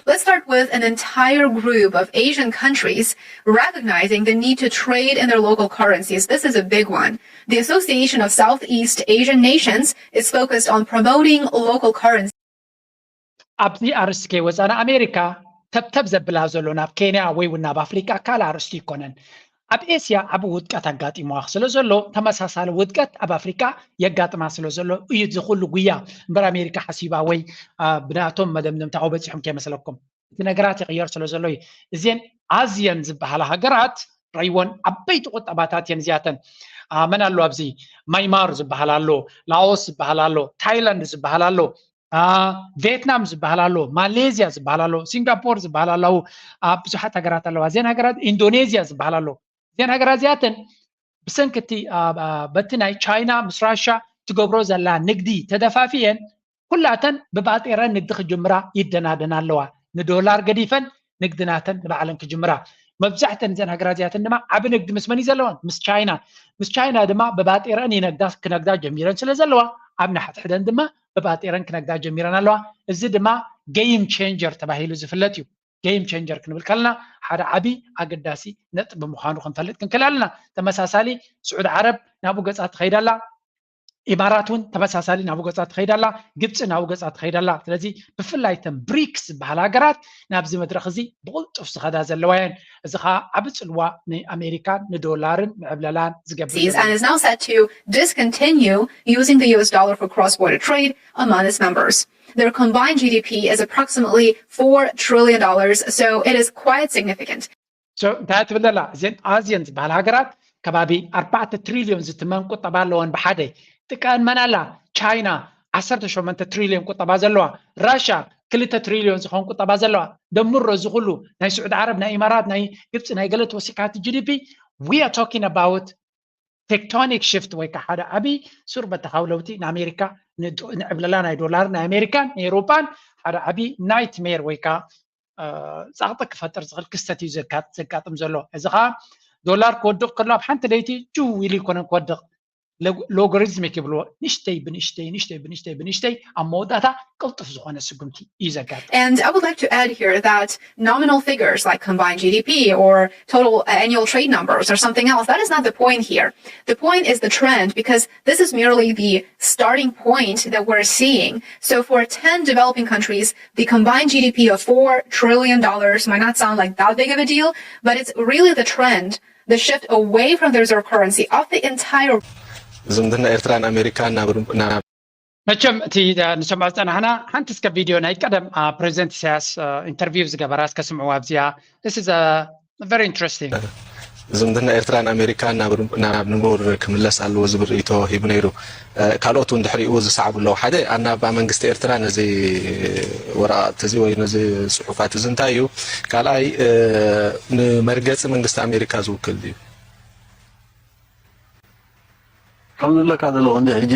Let's start with an entire group of Asian countries recognizing the need to trade in their local currencies. This is a big one. The Association of Southeast Asian Nations is focused on promoting local currencies. ኣብዚ ኣርስቲ ከይወፃና ኣሜሪካ ተብተብ ዘብላ ዘሎ ናብ ኬንያ ወይ እውን ናብ ኣፍሪቃ ካልእ ኣርእስቲ ይኮነን። ኣብ ኤስያ ዓብ ውድቀት ኣጋጢምዋ ስለ ዘሎ ተመሳሳሊ ውድቀት ኣብ ኣፍሪቃ የጋጥማ ስለ ዘሎ እዩ እዚ ኩሉ ጉያ። እምበር ኣሜሪካ ሓሲባ ወይ ብናቶም መደምደምታ ክበፂሖም ከይመስለኩም። እቲ ነገራት ይቕየር ስለ ዘሎ እዩ። እዚን ኣዝየን ዝበሃላ ሃገራት ረይወን ዓበይቲ ቁጠባታት እየን እዚኣተን። መን ኣሎ ኣብዚ? ማይማር ዝበሃል ኣሎ፣ ላኦስ ዝበሃል ኣሎ፣ ታይላንድ ዝበሃል ኣሎ፣ ቬትናም ዝበሃል ኣሎ፣ ማሌዝያ ዝበሃል ኣሎ፣ ሲንጋፖር ዝበሃል ኣለዉ። ብዙሓት ሃገራት ኣለዋ። እዚን ሃገራት ኢንዶኔዝያ ዝበሃል ኣሎ። እዚን ሃገራት እዚኣተን ብሰንኪ እቲ በቲ ናይ ቻይና ምስ ራሻ ትገብሮ ዘላ ንግዲ ተደፋፊኤን ኩላተን ብባጤረን ንግዲ ክጅምራ ይደናደና ኣለዋ። ንዶላር ገዲፈን ንግዲ ናተን ንባዕለን ክጅምራ። መብዛሕተን እዘን ሃገራት እዚኣተን ድማ ዓቢ ንግዲ ምስ መን እዩ ዘለወን? ምስ ቻይና። ምስ ቻይና ድማ ብባጤረን ይነግዳ ክነግዳ ጀሚረን ስለ ዘለዋ ኣብ ንሓድሕደን ድማ ብባጤረን ክነግዳ ጀሚረን ኣለዋ። እዚ ድማ ጌም ቼንጀር ተባሂሉ ዝፍለጥ እዩ። ጌም ቼንጀር ክንብል ከለና ሓደ ዓቢ ኣገዳሲ ነጥቢ ምዃኑ ክንፈልጥ ክንክእል ኣለና። ተመሳሳሊ ስዑድ ዓረብ ናብኡ ገጻ ትኸይድ ኣላ። ኢማራት እውን ተመሳሳሊ ናብኡ ገጻ ትኸይድ ኣላ። ግብጺ ናብኡ ገጻ ትኸይድ ኣላ። ስለዚ ብፍላይ እተን ብሪክስ ዝበሃላ ሃገራት ናብዚ መድረኽ እዚ ብቕልጡፍ ዝኸዳ ዘለዋ እየን። እዚ ኸኣ ዓቢ ጽልዋ ንኣሜሪካን ንዶላርን ምዕብለላን ዝገብር and is now set to discontinue using the U S dollar for cross-border trade among its members. Their combined G D P is approximately four trillion dollars, so it is quite significant. እንታይ ትብል ዘላ? እዘን ኣዝየን ዝበሃላ ሃገራት ከባቢ ኣርባዕተ ትሪልዮን ዝትመን ቁጠባ ኣለወን ብሓደ። ጥቀን መን ኣላ? ቻይና ዓሰርተ ሸሞንተ ትሪልዮን ቁጠባ ዘለዋ፣ ራሻ ክልተ ትሪልዮን ዝኸውን ቁጠባ ዘለዋ። ደምሮ እዚ ኩሉ ናይ ስዑድ ዓረብ፣ ናይ ኢማራት፣ ናይ ግብፂ፣ ናይ ገለ ተወሲካ እቲ ጂ ዲ ፒ we are talking about tectonic shift ወይ ከዓ ሓደ ዓብዪ ሱር በተኻዊ ለውጢ ንኣሜሪካ ንዕብለላ ናይ ዶላር ናይ ኣሜሪካን ናይ ኤውሮፓን ሓደ ዓብዪ ናይትሜር ወይ ከዓ ፃቕጢ ክፈጥር ዝኽእል ክስተት እዩ ዘጋጥም ዘሎ። እዚ ከዓ ዶላር ክወድቕ ከሎ ኣብ ሓንቲ ለይቲ ጅው ኢሉ ይኮነን ክወድቕ። ሎጋሪዝሚክ ይብልዎ። ንእሽተይ ብንእሽተይ ንእሽተይ ብንእሽተይ ብንእሽተይ ኣብ መወዳእታ ቅልጡፍ ዝኾነ ስጉምቲ እዩ ዘጋጥም። And I would like to add here that nominal figures like combined G D P or total annual trade numbers or something else, that is not the point here. The point is the trend, because this is merely the starting point that we're seeing. So for ten developing countries, the combined G D P of four trillion dollars might not sound like that big of a deal, but it's really the trend, the shift away from the reserve currency of the entire ዝምድና ኤርትራን ኣሜሪካን ናብ ናብ መቸም እቲ ንሰምዖ ዝጸናሕና ሓንቲ እስከ ቪድዮ ናይ ቀደም ፕሬዚደንት ኢሳያስ ኢንተርቪው ዝገበራ እስከ ስምዕዋ ኣብዚኣ። This is a very interesting. ዝምድና ኤርትራን ኣሜሪካን ናብ ናብ ንቡር ክምለስ ኣለዎ ዝብል ርእይቶ ሂቡ ነይሩ። ካልኦት እውን ድሕሪኡ ዝሰዕቡ ኣለዉ። ሓደ ኣናባ መንግስቲ ኤርትራ ነዚ ወረቓቕቲ እዚ ወይ ነዚ ጽሑፋት እዚ እንታይ እዩ? ካልኣይ ንመርገጺ መንግስቲ ኣሜሪካ ዝውክል ድዩ? ከም ዝብለካ ዘለኹ እንዲ ሕጂ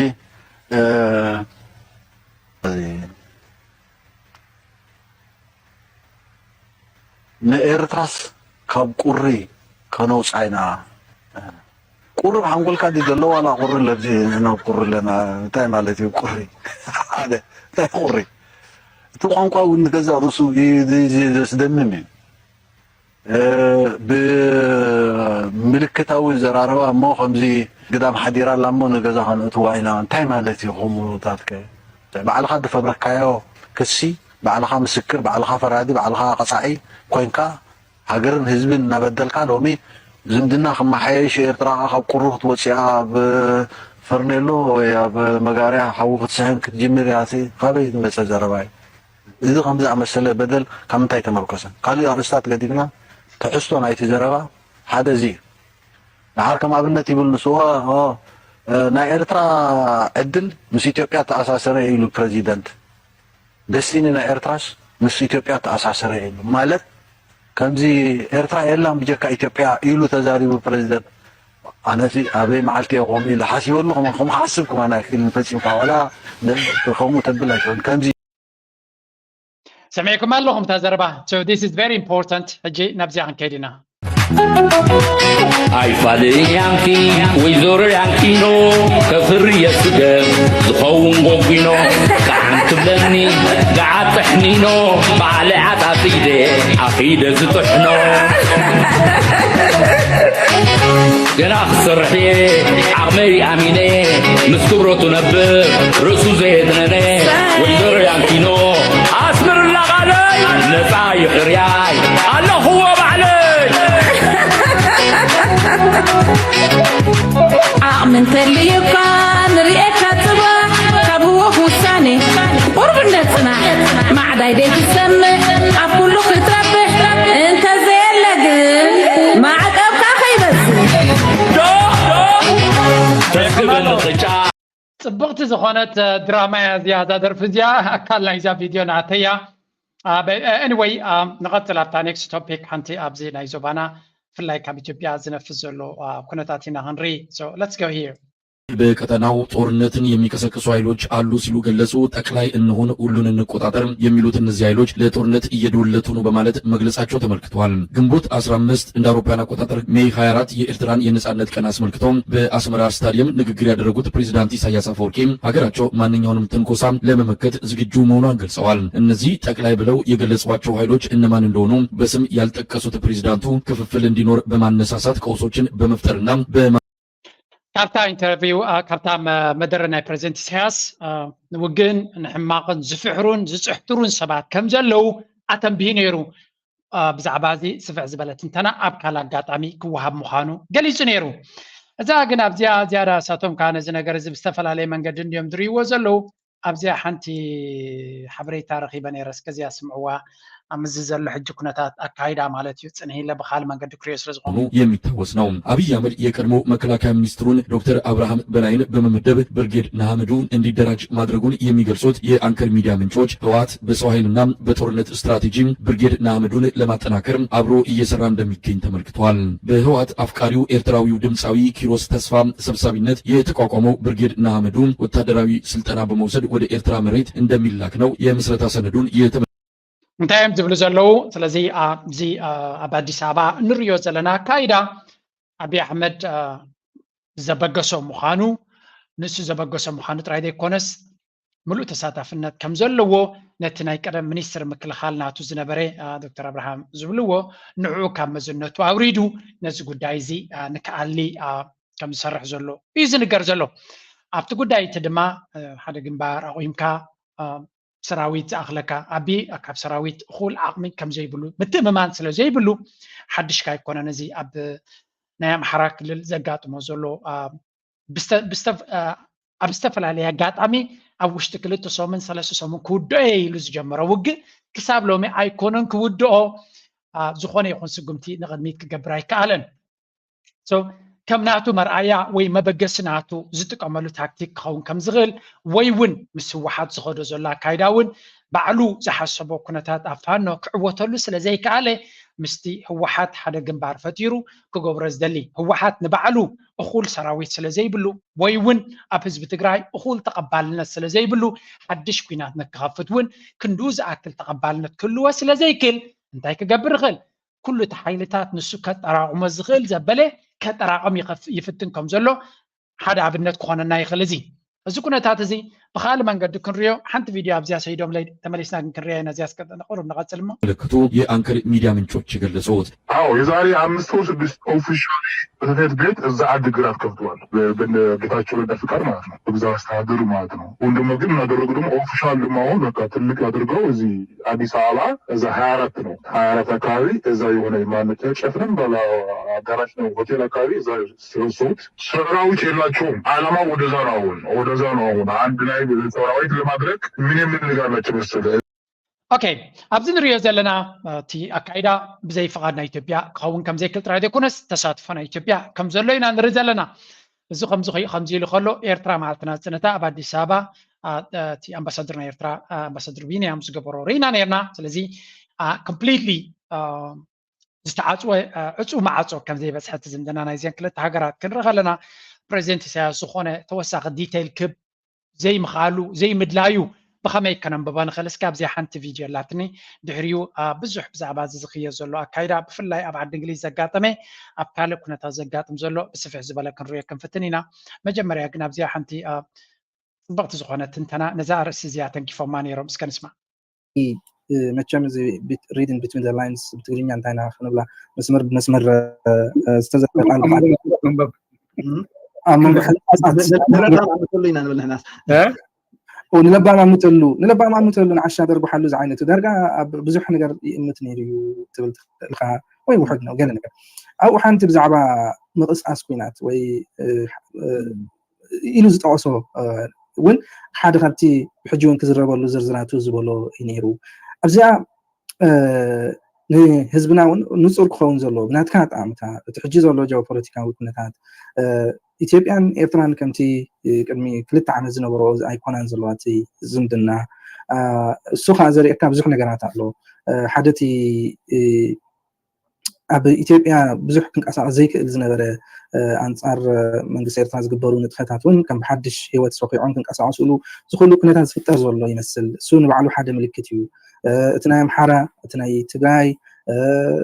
ንኤርትራስ ካብ ቁሪ ከነውፃ ኢና። ቁሪ ሓንጎልካ ድዩ ዘሎ ዋላ ቁሪ ለብዚ ንሕና ቁሪ ኣለና እንታይ ማለት እዩ ቁሪ ሓደ እንታይ ቁሪ እቲ ቋንቋ እውን ንገዛእ ርእሱ ዘስደምም እዩ። ብምልክታዊ ዘራረባ እሞ ከምዚ ግዳም ሓዲራ ኣላ እሞ ንገዛ ከነእትዋ ኢና እንታይ ማለት እዩ? ከምኡታት ከ ባዕልኻ ዝፈብረካዮ ክሲ ባዕልኻ ምስክር ባዕልኻ ፈራዲ ባዕልኻ ቀፃዒ ኮይንካ ሃገርን ህዝብን እናበደልካ ሎሚ ዝምድና ክመሓየሽ ኤርትራ ካብ ቁሩብ ክትወፅእ እያ ኣብ ፈርኔሎ ወይ ኣብ መጋርያ ሓዊ ክትስሕን ክትጅምር እያ ካበይ ዝመፀ ዘረባ እዩ? እዚ ከም ዝኣመሰለ በደል ካብ ምንታይ ተመርኮሰ? ካልእ ኣርእስታት ገዲፍና ትሕዝቶ ናይቲ ዘረባ ሓደ እዚ እዩ። ደሓር ከም ኣብነት ይብል ንሱ ናይ ኤርትራ ዕድል ምስ ኢትዮጵያ ተኣሳሰረ ኢሉ ፕረዚደንት። ደስቲኒ ናይ ኤርትራስ ምስ ኢትዮጵያ ተኣሳሰረ ኢሉ ማለት ከምዚ ኤርትራ የላን ብጀካ ኢትዮጵያ ኢሉ ተዛሪቡ ፕረዚደንት። ኣነሲ ኣበይ መዓልቲ እየ ከምኡ ኢለ ሓሲበሉ፣ ከም ከም ሓስብ ከማን ኣይክእልን ፈጺምካ፣ ዋላ ነ-፣ ከምኡ ተብል ኣይክእልን። ከምዚ ሰሚዕኩም ኣለኹም እታ ዘረባ። So this is very important። ሕጂ ናብዚኣ ክንከይድ ኢና። ኣይፋልን ያንኪ ወይዘሮ ያንኪኖ፣ ከፍሪ የስገም ዝኸውን ጎጒኖ፣ ከዓን ትብለኒ ገዓት ጥሕኒኖ፣ ባዕለ ዓጣጢደ ኣኺደ ዝጥሕኖ። ገና ክሰርሕ እየ ዓቕመይ ኣሚነ፣ ምስ ክብረቱ ነብር ርእሱ ዘየድነነ፣ ወይዘሮ ያንኪኖ ኣስምርላ ቃለይ፣ ነፃ ይሕርያይ ኣለኹዎ ባዕለይ። ዓቕሚ እንተልዩካ ንርእየካ ጽባሕ፣ ካብ ህወኽ ውሳኔ ቁርብነት ጽናሕ፣ ማዕዳይ ደይትሰምዕ ኣብ ኩሉ ክትረብሕ፣ እንተዘየለ ግን ማዕቀብካ ከይበዝሕ። ተስግበኒ ቅጫ ጽብቕቲ ዝኾነት ድራማ እያ እዚኣ። እዛ ደርፊ እዚኣ ኣካል ናይዛ ቪድዮ ናተይ እያ። Anyway፣ ንቐጽል ኣብታ next topic። ሓንቲ ኣብዚ ናይ ዞባና ብፍላይ ካብ ኢትዮጵያ ዝነፍስ ዘሎ ኩነታት ኢና ክንርኢ። So let's go here። በቀጠናው ጦርነትን የሚቀሰቅሱ ኃይሎች አሉ ሲሉ ገለጹ። ጠቅላይ እንሁን፣ ሁሉን እንቆጣጠር የሚሉት እነዚህ ኃይሎች ለጦርነት እየዶለቱ ነው በማለት መግለጻቸው ተመልክቷል። ግንቦት አስራ አምስት እንደ አውሮፓውያን አቆጣጠር ሜይ ሃያ አራት የኤርትራን የነጻነት ቀን አስመልክቶ በአስመራ ስታዲየም ንግግር ያደረጉት ፕሬዚዳንት ኢሳያስ አፈወርቂ ሀገራቸው ማንኛውንም ትንኮሳ ለመመከት ዝግጁ መሆኗን ገልጸዋል። እነዚህ ጠቅላይ ብለው የገለጿቸው ኃይሎች እነማን እንደሆኑ በስም ያልጠቀሱት ፕሬዚዳንቱ ክፍፍል እንዲኖር በማነሳሳት ቀውሶችን በመፍጠርና በማ ካብታ ኢንተርቪው፣ አ፣ ካብታ መ-፣ መደረ ናይ ፕረዚደንት ኢሳያስ፣ አ፣ ንውግእን ንሕማቕን ዝፍሕሩን ዝጽሕትሩን ሰባት ከም ዘለዉ ኣተንቢሁ ነይሩ። አ፣ ብዛዕባ እዚ ስፍሕ ዝበለ ትንተና ኣብ ካልእ ኣጋጣሚ ክወሃብ ምዃኑ ገሊጹ ነይሩ። እዛ ግን ኣብዚኣ ዝያዳ እሳቶም ከኣ ነዚ ነገር እዚ ብዝተፈላለየ መንገዲ እንድዮም ዝርእይዎ ዘለዉ። ኣብዚኣ ሓንቲ ሓበሬታ ረኺበ ነይረ፣ እስከ እዚኣ ስምዕዋ። ኣብ ምዚ ዘሎ ሕጂ ኩነታት ኣካይዳ ማለት እዩ፣ ጽንሕ ኢለ ብኻልእ መንገዲ ክሪኦ ስለ ዝኾንኩ። መሆኑ የሚታወስ ነው። አብይ አህመድ የቀድሞ መከላከያ ሚኒስትሩን ዶክተር አብርሃም በላይን በመመደብ ብርጌድ ንሓመዱ እንዲደራጅ ማድረጉን የሚገልጹት የአንከር ሚዲያ ምንጮች ህወሓት በሰው ኃይልና በጦርነት ስትራቴጂ ብርጌድ ንሓመዱን ለማጠናከር አብሮ እየሰራ እንደሚገኝ ተመልክቷል። በህወሓት አፍቃሪው ኤርትራዊው ድምፃዊ ኪሮስ ተስፋ ሰብሳቢነት የተቋቋመው ብርጌድ ንሓመዱ ወታደራዊ ስልጠና በመውሰድ ወደ ኤርትራ መሬት እንደሚላክ ነው የምስረታ ሰነዱን የተመ- እንታይ እዮም ዝብሉ ዘለዉ? ስለዚ ኣብዚ፣ አ፣ ኣብ ኣዲስ ኣበባ እንርእዮ ዘለና ኣካይዳ ኣቢይ ኣሕመድ፣ አ፣ ዘበገሶ ምዃኑ፣ ንሱ ዘበገሶ ምዃኑ ጥራይ ዘይኮነስ ምሉእ ተሳታፍነት ከም ዘለዎ ነቲ ናይ ቀደም ሚኒስትር ምክልኻል ናቱ ዝነበረ፣ አ፣ ዶክተር ኣብርሃም ዝብልዎ ንዕኡ ካብ መዝነቱ ኣውሪዱ ነዚ ጉዳይ እዚ፣ አ፣ ንክኣሊ፣ አ፣ ከም ዝሰርሕ ዘሎ እዩ ዝንገር ዘሎ። ኣብቲ ጉዳይ እቲ ድማ፣ አ፣ ሓደ ግንባር ኣቑምካ፣ አ፣ ሰራዊት ዝኣኽለካ ኣቢ ካብ ሰራዊት እኹል ዓቕሚ ከም ዘይብሉ ምትእምማን ስለ ዘይብሉ ሓድሽ ካይኮነን። እዚ ኣብ ናይ ኣምሓራ ክልል ዘጋጥሞ ዘሎ፣ አ፣ ብስተ-፣ ብስተ-፣ አ፣ ኣብ ዝተፈላለየ ኣጋጣሚ ኣብ ውሽጢ ክልተ ሰሙን ሰለስተ ሰሙን ክውድኦ እየ ኢሉ ዝጀመረ ውግእ ክሳብ ሎሚ ኣይኮነን ክውድኦ፣ አ፣ ዝኾነ ይኹን ስጉምቲ ንቕድሚት ክገብር ኣይከኣለን። So ከም ናቱ መርኣያ ወይ መበገሲ ናቱ ዝጥቀመሉ ታክቲክ ክኸውን ከም ዝኽእል ወይ እውን ምስ ህወሓት ዝኸዶ ዘሎ ኣካይዳ እውን ባዕሉ ዝሓሰቦ ኩነታት ኣብ ፋኖ ክዕወተሉ ስለ ዘይከኣለ ምስቲ ህወሓት ሓደ ግንባር ፈጢሩ ክገብሮ ዝደሊ፣ ህወሓት ንባዕሉ እኹል ሰራዊት ስለ ዘይብሉ ወይ እውን ኣብ ህዝቢ ትግራይ እኹል ተቐባልነት ስለ ዘይብሉ ሓድሽ ኲናት ንክኸፍት እውን ክንድኡ ዝኣክል ተቐባልነት ክህልዎ ስለ ዘይክእል እንታይ ክገብር ይኽእል? ኩሉ እቲ ሓይልታት ንሱ ከጠራቕሞ ዝኽእል ዘበለ ከጠራቕም ይኸፍ-፣ ይፍትን ከም ዘሎ ሓደ ኣብነት ክኾነና ይኽእል። እዚ፣ እዚ ኩነታት እዚ ብኻልእ መንገዲ ክንሪኦ፣ ሓንቲ ቪድዮ ኣብዚኣ ሰይዶምለይ ተመሊስና ግን ክንሪኣ ኢና። እዚኣ እስከ ቁሩብ ንቐጽል እሞ። ምልክቱ የአንከር ሚዲያ ምንጮች የገለጹት። አዎ፣ የዛሬ አምስት ወር ስድስት ኦፊሻሊ ጽሕፈት ቤት እዛ ዓዲግራት ከፍተዋል። በ-፣ በነ ጌታቸው ረዳ ፍቃድ ማለት ነው፣ በግዛው አስተዳደሩ ማለት ነው። ወይም ደግሞ ግን እናደረጉ ደግሞ ኦፊሻል ደግሞ አሁን በቃ ትልቅ አድርገው እዚህ አዲስ አበባ እዛ ሀያ አራት ነው፣ ሀያ አራት አካባቢ እዛ የሆነ ማነው ጨፍነን ባለ አዳራሽ ነው፣ ሆቴል አካባቢ እዛ ስለሰውት ሰራዊት የላቸውም። አላማ ወደዛ ነው። አሁን ወደዛ ነው። አሁን አንድ ላይ ሰራዊት ለማድረግ ምን የምንጋላቸው መሰለህ? ኦኬ፣ ኣብዚ ንሪኦ ዘለና፣ እ፣ እቲ ኣካይዳ ብዘይ ፍቓድ ናይ ኢትዮጵያ ክኸውን ከም ዘይክእል ጥራይ ዘይኮነስ ተሳትፎ ናይ ኢትዮጵያ ከም ዘሎ ኢና ንርኢ ዘለና። እዚ ከምዚ ኸይ-፣ ከምዚ ኢሉ ከሎ ኤርትራ ማለት ናጽነታ ኣብ ኣዲስ ኣበባ፣ እ፣ እቲ ኣምባሳደር ናይ ኤርትራ፣ እ፣ ኣምባሳደር ቢንያም ዝገበሮ ርኢና ነርና። ስለዚ፣ እ፣ ኮምፕሊትሊ፣ እ፣ ዝተዓፅወ ዕፁ መዓፆ ከም ዘይበፅሐ እቲ ዝምድና ናይዘን ክልተ ሃገራት ክንርኢ ከለና፣ ፕሬዚደንት ኢሳያስ ዝኾነ ተወሳኺ ዲቴይል ክብ ዘይምኽኣሉ ዘይምድላዩ ብኸመይ ከነንብቦ ንኽእል? እስኪ ኣብዚኣ ሓንቲ ቪድዮ ኣላትኒ። ድሕሪኡ ብዙሕ ብዛዕባ እዚ ዝኽየድ ዘሎ ኣካይዳ፣ ብፍላይ ኣብ ዓዲ እንግሊዝ ዘጋጠመ፣ ኣብ ካልእ ኩነታት ዘጋጥም ዘሎ ብስፍሕ ዝበለ ክንሪኦ ክንፍትን ኢና። መጀመርያ ግን ኣብዚኣ ሓንቲ ጽብቕቲ ዝኾነ ትንተና ነዛ ኣርእስቲ እዚኣ ተንኪፎማ ነይሮም። እስከ ንስማዕ። መቸም እዚ reading between the lines ብትግርኛ እንታይ ኢና ክንብላ፣ መስመር ብመስመር ዝተዘርፈ ቃል ብቓል ኣብ መንጎ ሓንጻጻት ንለባም ኣምተሉ ንለባም ኣምተሉ ንዓሻ ደርጉሓሉ ዝዓይነቱ ዳርጋ ኣብ ብዙሕ ነገር ይእምት ነይሩ እዩ ትብል ትኽእል ኢኻ፣ ወይ ውሑድ ነው ገለ ነገር። ኣብኡ ሓንቲ ብዛዕባ ምቕስቃስ ኩናት ወይ ኢሉ ዝጠቐሶ እውን ሓደ ካብቲ ብሕጂ እውን ክዝረበሉ ዝርዝራቱ ዝበሎ እዩ ነይሩ። ኣብዚኣ ንህዝብና እውን ንፁር ክኸውን ዘለዎ ብናትካ ኣጠማምታ እቲ ሕጂ ዘሎ ጀኦፖለቲካዊ ኩነታት ኢትዮጵያን ኤርትራን ከምቲ ቅድሚ ክልተ ዓመት ዝነበሮ ኣይኮናን ዘለዋ እቲ ዝምድና። እሱ ከዓ ዘርእየካ ብዙሕ ነገራት ኣሎ። ሓደ እቲ ኣብ ኢትዮጵያ ብዙሕ ክንቀሳቀስ ዘይክእል ዝነበረ ኣንፃር መንግስቲ ኤርትራ ዝግበሩ ንጥፈታት እውን ከም ብሓድሽ ህይወት ሰኪዖም ክንቀሳቀስሉ ዝኽእሉ ኩነታት ዝፍጠር ዘሎ ይመስል። እሱ ንባዕሉ ሓደ ምልክት እዩ። እቲ ናይ ኣምሓራ፣ እቲ ናይ ትግራይ፣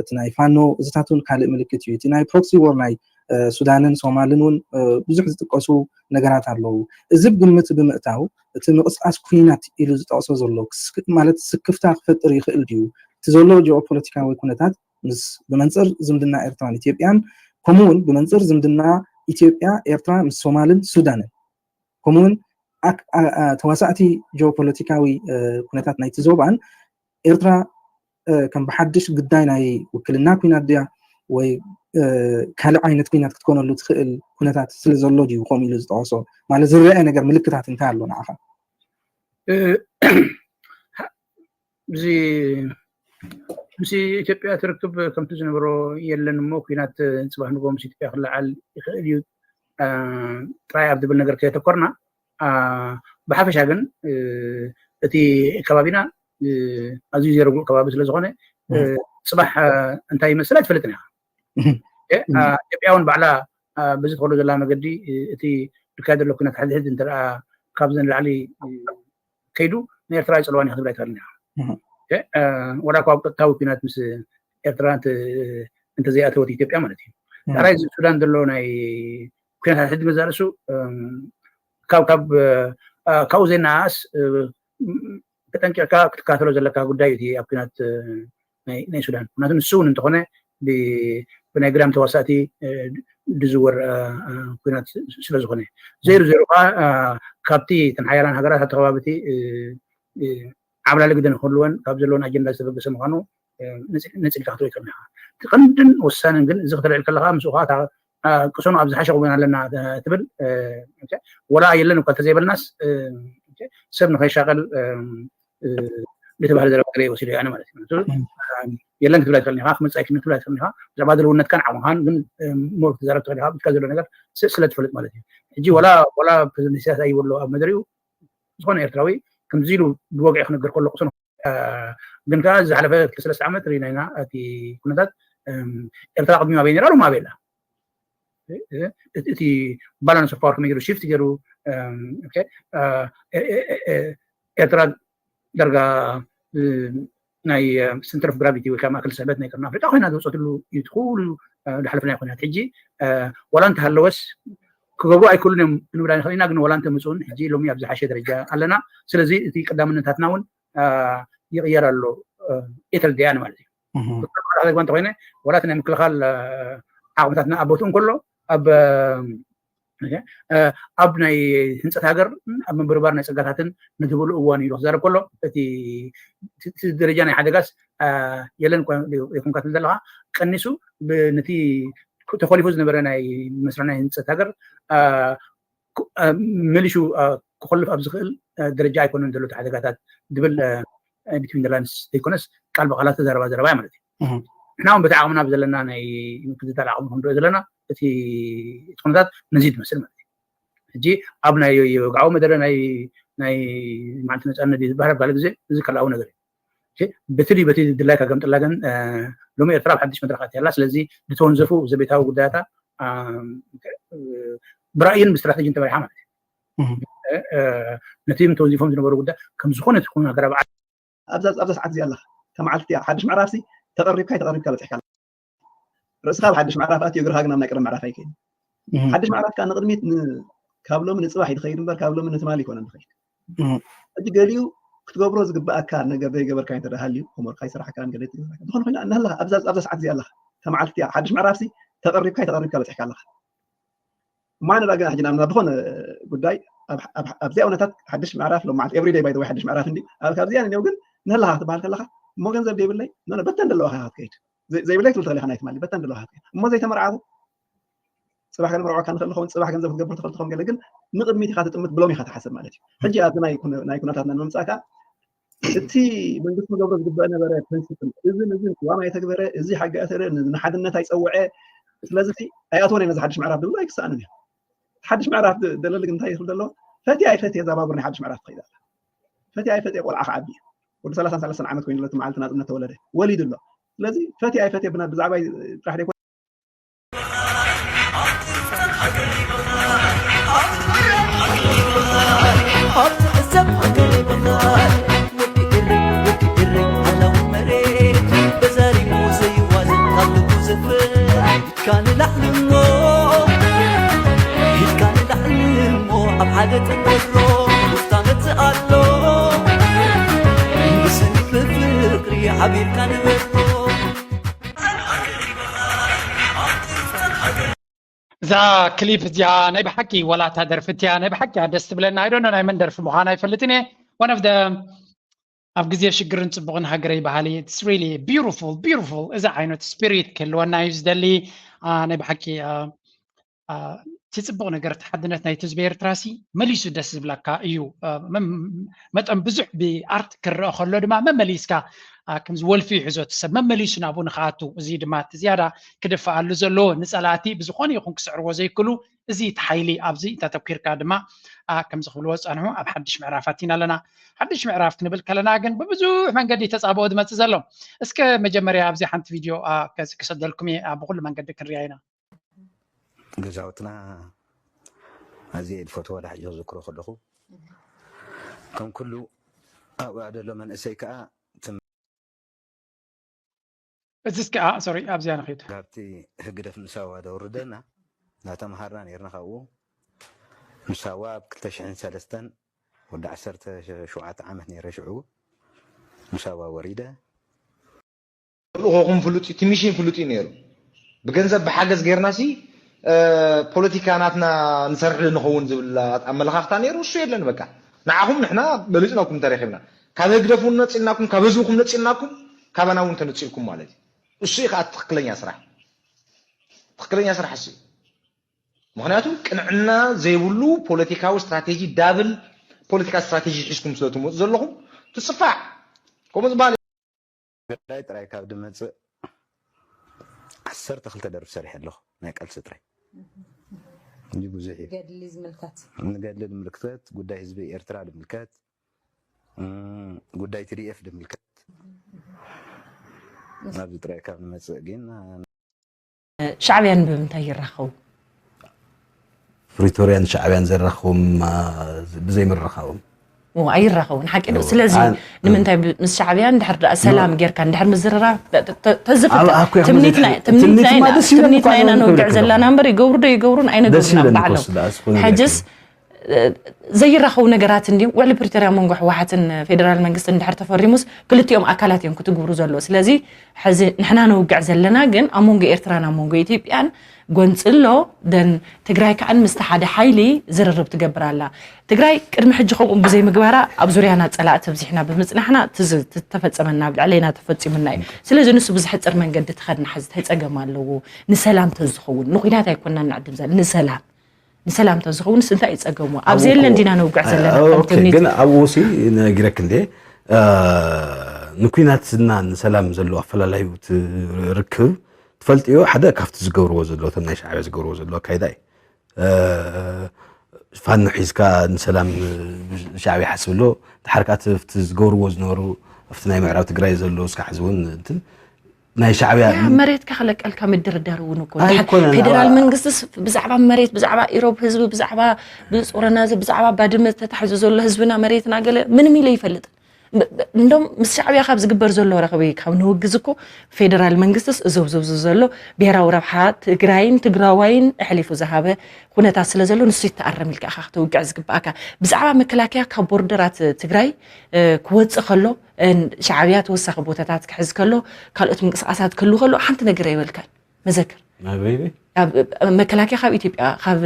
እቲ ናይ ፋኖ እዚታት እውን ካልእ ምልክት እዩ። እቲ ናይ ፕሮክሲ ዎር ናይ ሱዳንን ሶማልን እውን ብዙሕ ዝጥቀሱ ነገራት ኣለዉ። እዚ ብግምት ብምእታው እቲ ምቕስቃስ ኩናት ኢሉ ዝጠቕሶ ዘሎ ማለት ስክፍታ ክፈጥር ይኽእል ድዩ? እቲ ዘሎ ጂኦፖለቲካዊ ኩነታት ምስ ብመንፅር ዝምድና ኤርትራን ኢትዮጵያን ከምኡ እውን ብመንፅር ዝምድና ኢትዮጵያ ኤርትራ ምስ ሶማልን ሱዳንን ከምኡ እውን ተዋሳእቲ ጂኦፖለቲካዊ ኩነታት ናይቲ ዞባን ኤርትራ ከም ብሓድሽ ግዳይ ናይ ውክልና ኩናት ድያ ወይ ካልእ ዓይነት ኩናት ክትኮነሉ ትኽእል ኩነታት ስለ ዘሎ ድዩ ከምኡ ኢሉ ዝጠቐሶ? ማለት ዝረአ ነገር ምልክታት እንታይ ኣሎ ንዓኻ? እዚ ምስ ኢትዮጵያ ትርክብ ከምቲ ዝነበሮ የለን እሞ ኩናት ፅባሕ ንጎ ምስ ኢትዮጵያ ክለዓል ይኽእል እዩ ጥራይ ኣብ ዝብል ነገር ከየተኮርና፣ ብሓፈሻ ግን እቲ ከባቢና ኣዝዩ ዘይረጉእ ከባቢ ስለዝኾነ ፅባሕ እንታይ ይመስል ኣይትፈልጥን ኢኻ። ኢትዮጵያ እውን ባዕላ በዚ ትኸዶ ዘላ መገዲ እቲ ዝካየድ ዘሎ ኩነት ሕዚ ሕዚ እንተ ካብዚ ንላዕሊ ከይዱ ንኤርትራ ኣይፀልዋን ኢኻ ትብል ኣይትኽእልን ኢኻ። ወላ እኳ ኣብ ቀጥታዊ ኩናት ምስ ኤርትራ እንተዘይኣተወት ኢትዮጵያ ማለት እዩ። ዳሕራይ እዚ ሱዳን ዘሎ ናይ ኩነታት ሕጂ መዛርእሱ ካብ ካብ ካብኡ ዘይነኣስ ተጠንቂቕካ ክትከታተሎ ዘለካ ጉዳይ እዩ ኣብ ኩናት ናይ ሱዳን። ምክንያቱ ንሱ እውን እንተኾነ ብናይ ግዳም ተዋሳእቲ ዝዝወር ኩናት ስለዝኾነ ዘይሩ ዘይሩ ከዓ ካብቲ ተን ሓያላን ሃገራት ኣብቲ ከባቢ እቲ ዓብላሊ ግደ ንክህልወን ካብ ዘለዎን ኣጀንዳ ዝተበገሰ ምዃኑ ነፂልካ ክትርኢ ከለኻ እቲ ቀንድን ወሳንን ግን እዚ ክትልዕል ከለካ ምስኡ ከዓ ቅሶኑ ኣብ ዝሓሸ ክውን ኣለና ትብል ወላ የለን እኳ እንተዘይበልናስ ሰብ ንከይሻቀል ዝተባህለ ዘረባ ገለ ወሲደ ኣነ ማለት እዩ። የለን ክትብል ኣይትኽእልን ኢኻ፣ ክመፅእ ኣይክእልን ክትብል ኣይትኽእልን ኢኻ። ብዛዕባ ድልውነትካን ዓቕምኻን ግን ሞር ክትዛረብ ትኽእል ኢኻ፣ ብትካ ዘሎ ነገር ስለ ትፈልጥ ማለት እዩ። ሕጂ ወላ ወላ ፕሬዚደንት ኢሳያስ ኣይበሎ ኣብ መደሪኡ ዝኾነ ኤርትራዊ ከምዚ ኢሉ ብወግዒ ክነግር ከሎ ቅሶኑ ግን ከዓ ዝሓለፈ ሰለስተ ዓመት ርኢና ኢና እቲ ኩነታት ኤርትራ ቅድሚ ኣበይ ነራ ሎም ኣበይ ኣላ እቲ ባላንስ ኦፍ ፓወር ከመይ ገይሩ ሽፍት ገይሩ ኤርትራ ዳርጋ ናይ center of gravity ወይ ከዓ ማእከል ስሕበት ናይ ቀርኒ ኣፍሪቃ ኮይና ዝወፀትሉ እዩ እቲ ኩሉ ዝሓለፍናዮ ኩነታት ሕጂ ዋላ እንተሃለወስ ክገብሩ ኣይክእሉን እዮም ክንብል ኣይንኽእል ኢና ግን ዋላ እንተምፅኡን ሕጂ ሎሚ ኣብ ዝሓሸ ደረጃ ኣለና ስለዚ እቲ ቀዳምነታትና እውን ይቕየር ኣሎ ኤተል ደያን ማለት እዩ ዘግባ እንተኮይነ ዋላ ናይ ምክልኻል ዓቕምታትና ኣብ ቦትኡ እንከሎ ኣብ ኣብ ናይ ህንፀት ሃገር ኣብ ምብርባር ናይ ፀጋታትን ንትብሉ እዋን ኢሉ ክዛረብ ከሎ እቲ ደረጃ ናይ ሓደጋስ የለን ይኹንካ ትብል ዘለካ ቀኒሱ ነቲ ተኮሊፉ ዝነበረ ናይ መስርሕ ናይ ህንፀት ሃገር መሊሹ ክኮልፍ ኣብ ዝኽእል ደረጃ ኣይኮነን ዘሎ ሓደጋታት ድብል ቢትዊን ላይንስ ዘይኮነስ ቃል ብቃላት ተዘረባ ዘረባ ማለት እዩ ንሕና እውን በቲ ዓቕምና ብዘለና ናይ ምክትታል ዓቕሚ ክንሪኦ ዘለና እቲ እቲ ኩነታት ነዚ ትመስል ማለት እዩ ሕጂ ኣብ ናይ ወግዓዊ መደረ ናይ ናይ መዓልቲ ነፃነት ዝበሃል ኣብ ካልእ ግዜ እዚ ካልኣዊ ነገር እዩ በቲ ድዩ በቲ ድላይካ ገምጥላ። ግን ሎሚ ኤርትራ ኣብ ሓድሽ መድረኽ ኣትያ ኣላ። ስለዚ ዝተወንዘፉ ዘቤታዊ ጉዳያታ ብራእይን ብስትራተጂን ተመሪሓ ማለት እዩ። ነቲ ተወንዚፎም ዝነበሩ ጉዳይ ከም ዝኾነ ትኹን ሃገር ኣብ ኣብዛ ኣብዛ ሰዓት እዚኣ ኣለኻ። እታ መዓልቲ እቲኣ ሓድሽ ምዕራፍሲ ተቐሪብካ ኣይተቐሪብካ በፂሕካ ኣለኻ። ርእስኻ ኣብ ሓድሽ ምዕራፍ ኣትዩ እግርኻ ግን ኣብ ናይ ቀደም ምዕራፍ ኣይከይድን። ሓድሽ ምዕራፍ ከዓ ንቕድሚት ን- ካብ ሎሚ ንፅባሕ እዩ ዝኸይድ እምበር ካብ ሎሚ ንትማሊ ይኮነን ዝኸይድ። ሕጂ ገሊኡ ክትገብሮ ዝግበኣካ ነገር ዘይገበርካ እንተ ሃልዩ ሆምወርክ ኣይሰራሕካን ገለ ትገብር ዝኾነ ኮይና እናሃለኻ ኣብዛ ኣብዛ ሰዓት እዚኣ ኣለኻ። እታ መዓልቲ እቲኣ ሓድሽ ምዕራፍሲ ተቐሪብካ ኣይተቐሪብካ በፂሕካ ኣለኻ። ማን ዳ ግን ሕጂ ናብ ዝኾነ ጉዳይ ኣብዚኣ እውነታት ሓድሽ ምዕራፍ ሎም ማለት everyday by the way ሓድሽ ምዕራፍ እንዲ ካብዚኣ ነው። ግን ንህላኻ ክትበሃል ከለኻ እሞ ገንዘብ ዘይብለይ ኖ በተን ዘለዋ ካ ክትከይድ ዘይብለይ ትብል ትኽእል ኢኻ። ናይ ትማሊ በተን ዘለዋ ክትከይድ እሞ ዘይተመርዓኹ ፅባሕ ገለ መርዖካ ንኽእል ኸውን ፅባሕ ገንዘብ ክትገብር ትኽእል ትኸውን ገለ ግን ንቕድሚት ኢኻ ትጥምት ብሎም ኢኻ ትሓስብ ማለት እዩ። ሕጂ ኣብዚ ናይ ኩነ- ናይ ኩነታትና ንምምፃእካ እቲ መንግስቲ ክገብሮ ዝግበእ ነበረ ፕሪንሲፕል እዝን እዝን ዋና የተግበረ እዚ ሓቂ ኣተረ ንሓድነት ኣይፀውዐ። ስለዚ ኣይኣትወን ነዚ ሓድሽ ምዕራፍ ዝብሎ ኣይክሰኣንን እዩ። ሓድሽ ምዕራፍ ደለሊ ግን እንታይ ይኽእል ዘሎ ፈትየ ኣይፈትየ እዛ ባቡር ናይ ሓድሽ ምዕራፍ ትኸይድ ኣላ። ፈትየ ኣይፈትየ ቆልዓ ክዓቢ እዩ። ወዲ ሰላሳን ሰለስተን ዓመት ኮይኑ ለቲ መዓልቲ ናፅነት ተወለደ ወሊዱ ኣሎ። ስለዚ ፈትየ ኣይፈትየ ብና- ብዛዕባ ጥራሕ ደይኮነ እዛ ክሊፕ እዚኣ ናይ ብሓቂ ዋላ እታ ደርፊ እቲኣ ናይ ብሓቂ እያ ደስ ትብለኒ። I don't know ናይ መን ደርፊ ምዃና ኣይፈልጥን እየ። One of the ኣብ ግዜ ሽግርን ጽቡቕን ሃገረይ በሃሊ it's really beautiful beautiful። እዚ ዓይነት ስፒሪት ክህልወና እዩ ዝደሊ። ናይ ብሓቂ እቲ ጽቡቕ ነገር እቲ ሓድነት ናይቲ ህዝቢ ኤርትራ ሲ መሊሱ ደስ ዝብለካ እዩ። መጠን ብዙሕ ብኣርት ክረአ ከሎ ድማ መመሊስካ ከምዚ ወልፊ ይሕዞ እቲ ሰብ መመሊሱ ናብኡ ንክኣቱ እዚ ድማ እቲ ዝያዳ ክድፈኣሉ ዘለዎ ንጸላእቲ ብዝኾነ ይኹን ክስዕርዎ ዘይክሉ እዚ እቲ ሓይሊ ኣብዚ እንተተኪርካ ድማ ከምዚ ክብልዎ ዝጸንሑ ኣብ ሓድሽ ምዕራፍ ኣቲና ኣለና። ሓድሽ ምዕራፍ ክንብል ከለና ግን ብብዙሕ መንገዲ ተጻብኦ ዝመጽእ ዘሎ። እስከ መጀመርያ ኣብዚ ሓንቲ ቪድዮ ክሰደልኩም እየ ብኩሉ መንገዲ ክንሪኣ ኢና። ገዛውትና ኣዝየ ዝፈትዎ ወላ ሕጂ ክዝክሮ ከለኹ ከም ኩሉ ኣብኣ ዘሎ መንእሰይ ከዓ እዚስ ከዓ ሶሪ ኣብዚኣ ንኺድ ካብቲ ህግደፍ ንሳዋ ደውርደና እናተምሃርና ነርና ካብኡ ንሳዋ ኣብ ክልተ ሽሕን ሰለስተን ወዲ ዓሰርተ ሸውዓተ ዓመት ነይረ ሽዑ ንሳዋ ወሪደ ተልእኾኹም ፍሉጥ እዩ፣ እቲ ሚሽን ፍሉጥ እዩ ነይሩ። ብገንዘብ ብሓገዝ ጌርና ሲ ፖለቲካ ናትና ንሰርሕ ንኸውን ዝብል ኣመለኻኽታ ነይሩ። እሱ የለን በቃ ንዓኹም ንሕና በሊፅናኩም ተረኺብና ካብ ህግደፍ እውን ነፂልናኩም ካብ ህዝብኹም ነፂልናኩም ካባና እውን ተነፂልኩም ማለት እዩ። እሱ እዩ ከዓ ትኽክለኛ ስራሕ ትኽክለኛ ስራሕ እሱ እዩ። ምክንያቱ ቅንዕና ዘይብሉ ፖለቲካዊ ስትራቴጂ ዳብል ፖለቲካ ስትራቴጂ ሒዝኩም ስለትመፁ ዘለኹም ትፅፋዕ ከምኡ ዝበሃል ገዳይ ጥራይ ካብ ድመፅእ ዓሰርተ ክልተ ደርፊ ሰሪሐ ኣለኹ ናይ ቃልሲ ጥራይ እንጂ ብዙሕ እዩ ገድሊ ዝምልከት ንገድሊ ዝምልከት ጉዳይ ህዝቢ ኤርትራ ዝምልከት ጉዳይ ቲዲኤፍ ዝምልከት ናብዚ ጥራይ ካብ ንመፅእ ግን ሻዕብያን ብምንታይ ይራኸቡ? ፕሪቶርያን ሻዕብያን ዘራኽቦም ብዘይምርኻቦም ኣይራኸቡን ሓቂ ዶ ስለዚ ንምንታይ ምስ ሻዕብያ እንድሕር ደኣ ሰላም ጌርካ እንድሕር ምዝርራብ ተዝፍተ ትምኒትና ኢና ንውግዕ ዘለና እምበር ይገብሩ ዶ ይገብሩን ኣይነገብሩን ባዕሎም ሕጅስ ዘይራኸቡ ነገራት እንዲም ውዕሊ ፕሪቶርያ መንጎ ህወሓትን ፌደራል መንግስትን እንድሕር ተፈሪሙስ ክልቲኦም ኣካላት እዮም ክትግብሩ ዘለዎ ስለዚ ሕዚ ንሕና ንውግዕ ዘለና ግን ኣብ መንጎ ኤርትራን ኣብ መንጎ ኢትዮጵያን ጎንፂ ኣሎ ደን ትግራይ ከዓ ምስቲ ሓደ ሓይሊ ዝርርብ ትገብር ኣላ ትግራይ ቅድሚ ሕጂ ከምኡ ብዘይምግባራ ኣብ ዙርያና ፀላእቲ ኣብዚሕና ብምፅናሕና ተፈፀመና ኣብ ልዕለይና ተፈፂሙና እዩ ስለዚ ንሱ ብዝሕፅር መንገዲ ተኸድና ሕዚ እንታይ ፀገም ኣለዎ ንሰላም ተዝኸውን ንኩናት ኣይኮና ንዕድም ዘለ ንሰላም ንሰላም ተዝኸውን ስ እንታይ ይፀገሙ ኣብዚ የለ እንዲና ነውግዕ ዘለና ግን ኣብኡ ሲ ነጊረክ እንደ ንኩናትና ንሰላም ዘሎ ኣፈላላዩ ርክብ ትፈልጥዮ ሓደ ካብቲ ዝገብርዎ ዘሎ ቶም ናይ ሻዕብያ ዝገብርዎ ዘሎ ኣካይዳ እዩ ፋኖ ሒዝካ ንሰላም ሻዕብያ ሓስብ ኣሎ ድሓር ከዓ እቲ ዝገብርዎ ዝነበሩ ኣብቲ ናይ ምዕራብ ትግራይ ዘሎ እስካ ሕዚ እውን እንትን ናይ ሻዕብያ መሬትካ ክለቀልካ ምድርዳር እውን እኮ ኣይኮነን፣ ፌደራል ኣብ- መንግስትስ ብዛዕባ መሬት ብዛዕባ ኢሮብ ህዝቢ ብዛዕባ ብፆረና እዚ ብዛዕባ ባድመ ተታሒዙ ዘሎ ህዝብና መሬትና ገለ ምንም ኢለ ይፈልጥ። እንዶም ምስ ሻዕብያ ካብ ዝግበር ዘሎ ረኽቢ ካብ ንውግዝ እኮ ፌደራል መንግስትስ እዞብዞብዞ ዘሎ ብሄራዊ ረብሓ ትግራይን ትግራዋይን ኣሕሊፉ ዝሃበ ኩነታት ስለ ዘሎ ንሱ ይተኣረም ኢልካ ኢኻ ክትውግዕ ዝግባኣካ። ብዛዕባ መከላከያ ካብ ቦርደራት ትግራይ ክወፅእ ከሎ ሻዕብያ ተወሳኺ ቦታታት ክሕዝ ከሎ ካልኦት ምንቅስቃሳት ክህሉ ከሎ ሓንቲ ነገር ኣይበልካን። መዘክር መከላከያ ካብ ኢትዮጵያ ካብ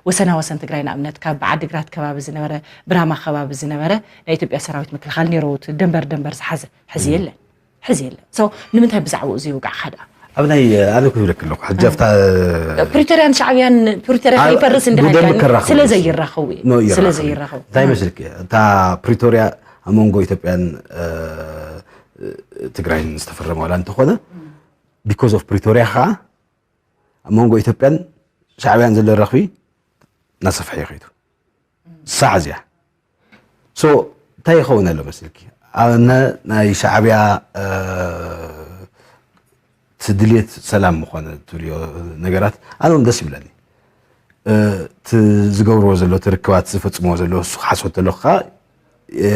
ወሰና ወሰን ትግራይ ንኣብነት ካብ ዓዲግራት ከባቢ ዝነበረ ብራማ ከባቢ ዝነበረ ናይ ኢትዮጵያ ሰራዊት ምክልኻል ነይሩ ደንበር ደንበር ዝሓዘ ሕዚ የለን። ሕዚ የለን። So ንምንታይ ብዛዕባኡ ዘይውጋዕካ ደኣ? ኣብ ናይ ኣነ ክብለክ ኣለኩ ሕጂ ኣብታ ፕሪቶሪያን ሻዕብያን ፕሪቶሪያ ከይፈርስ እንድሃ ብደንብ ከራኽቡ ስለ እዩ። ዘይራኸቡ እዩ። ኖ፣ ስለ ይራኸቡ። ዘይራኸቡ እንታይ መስልክ እታ ፕሪቶሪያ ኣብ መንጎ ኢትዮጵያን እ፣ ትግራይን ዝተፈረመ ዋላ እንተኾነ because of ፕሪቶሪያ ከዓ ኣብ መንጎ ኢትዮጵያን ሻዕብያን ዘሎ ረኽቢ እናሰፍሐ እዩ ከይዱ። ሳዕ እዚኣ so እንታይ ይኸውን ኣሎ መስልኪ? ኣነ ናይ ሻዕብያ እ፣ እቲ ድልየት ሰላም ምኾነ ትብልዮ ነገራት ኣነ እውን ደስ ይብለኒ። እ፣ እቲ ዝገብርዎ ዘሎ እቲ ርክባት ዝፈፅምዎ ዘሎ እሱ ክሓስቦ እንተለኹ ከዓ እ፣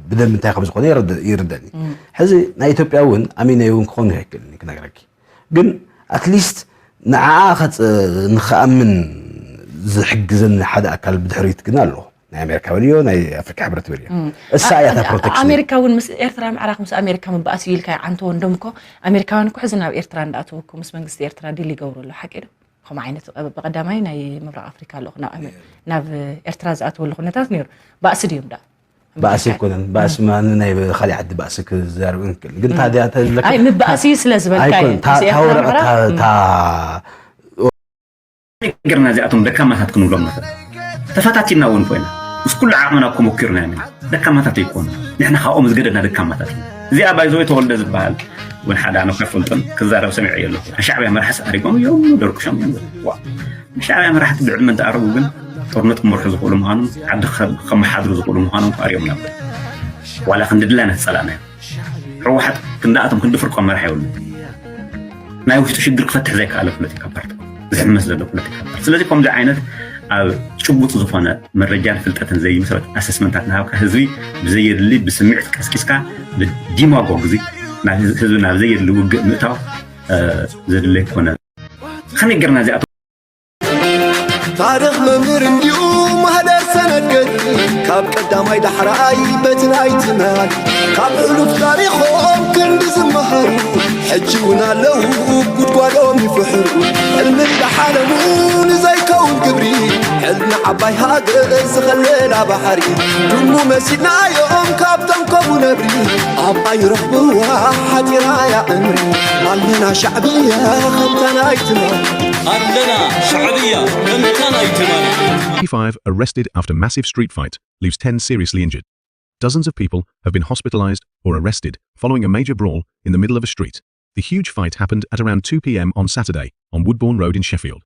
ብደንብ እንታይ ከም ዝኾነ ይርድ- ይርደኒ። ሕዚ ናይ ኢትዮጵያ እውን ኣሚነ እውን ክኾኑ ኣይክእልን ክነግረኪ፣ ግን ኣትሊስት ንዓኣ ከፅ- ንክኣምን ዝሕግዘኒ ሓደ ኣካል ብድሕሪት ግን ኣሎ። ናይ ኣሜሪካ በልዮ ናይ ኣፍሪካ ሕብረት በልዮ እሳ እያ እታ ፕሮቴክሽን። ኣሜሪካ እውን ምስ ኤርትራ ምዕራኽ ምስ ኣሜሪካ ምባኣስ እዩ ኢልካ ይዓንተዎ እንዶም እኮ ኣሜሪካውያን እኮ ሕዚ ናብ ኤርትራ እንዳኣተወኩ ምስ መንግስቲ ኤርትራ ዲል ይገብሩ ኣሎ ሓቂ ዶ? ከምኡ ዓይነት ብቐዳማይ ናይ ምብራቕ ኣፍሪካ ኣለኹ ናብ ኣሜ- ናብ ኤርትራ ዝኣተወሉ ኩነታት ነይሩ። ባእሲ ድዮም ደኣ? ባእሲ ኣይኮነን። ባእሲ ማን ናይ ካሊእ ዓዲ ባእሲ ክዛረብ ንክእል ግን ታዲያ ተዝለካ ኣይ ምባእሲ እዩ ስለ ዝበልካ ኣይኮን እየ። ታ- ምስ ታ ኤርትራ ወረቐት ምዕራፍ- ታ- ታ ነገርና እዚኣቶም ደካማታት ክንብሎም ንኽእል። ተፈታቲና እውን ኮይና ምስ ኩሉ ዓቕምና እኮ ሞኪርና ኢና። ደካማታት ኣይኮኑ። ንሕና ካብኦም ዝገደድና ደካማታት ኢና። እዚኣ ባይዘወይ ተወልደ ዝበሃል እውን ሓደ ኣነ ከፈልጦን ክዛረብ ሰሚዐ ኣለኹ። ንሻዕብያ መራሕቲ ኣሪጎም እዮም ደርኩሾም እዮም። ዋ፣ ንሻዕብያ መራሕቲ ብዕድመ እንተኣረጉ ግን ጦርነት ክመርሑ ዝኽእሉ ምዃኖም ዓዲ ከ- ከመሓድሩ ዝኽእሉ ምዃኖም ኣሪኦም ነበር። ዋላ ክንዲ ድላይና ዝፀላእናዮ ህወሓት ክንዳኣቶም ክንዲ ፍርቆም መራሕ የብሉ። ናይ ውሽጡ ሽግር ክፈትሕ ዘይከኣለ ፖለቲካ ፓርቲ ዝሕመስ ዘሎ ፖለቲካ ፓርቲ። ስለዚ ከምዚ ዓይነት ኣብ ጭቡጥ ዝኾነ መረጃን ፍልጠትን ዘይምስረት ኣሰስመንታት ንሃብካ ህዝቢ ብዘየድሊ ብስምዒት ቀስቂስካ ብዲማጎግዚ ናብ ህዝቢ ናብ ዘየድሊ ውግእ ምእታው እ፣ ዘድለ ኣይኮነ። ከመይ ጌርና እዚኣቶም ታሪኽ መምህር እንዲዩ ማህደር ሰነድ ገድሊ ካብ ቀዳማይ ዳሕራይ በቲ ናይ ትማል ካብ ሕሉፍ ታሪኾም ክንዲ ዝመሃሩ ሕጂ እውን ኣለዉ ጉድጓዶም ይፍሕሩ ሕልሚ እንዳሓለሙ ንዘይከውን ግብሪ ሕልሚ ዓባይ ሃገር ዝኸለላ ባሕሪ ድሙ መሲልናዮም ካብቶም ከምኡ ነብሪ ኣብ ኣይረኽብዋ ሓጢራ እያ ዕምሪ ኣለና ሻዕብያ ከምታ ናይ ትማል ኣለና ሻዕብያ ከምታ ናይ ትማሊ። Five arrested after massive street fight leaves ten seriously injured. Dozens of people have been hospitalized or arrested following a major brawl in the middle of a street. The huge fight happened at around two p.m. on Saturday on Woodbourne Road in Sheffield.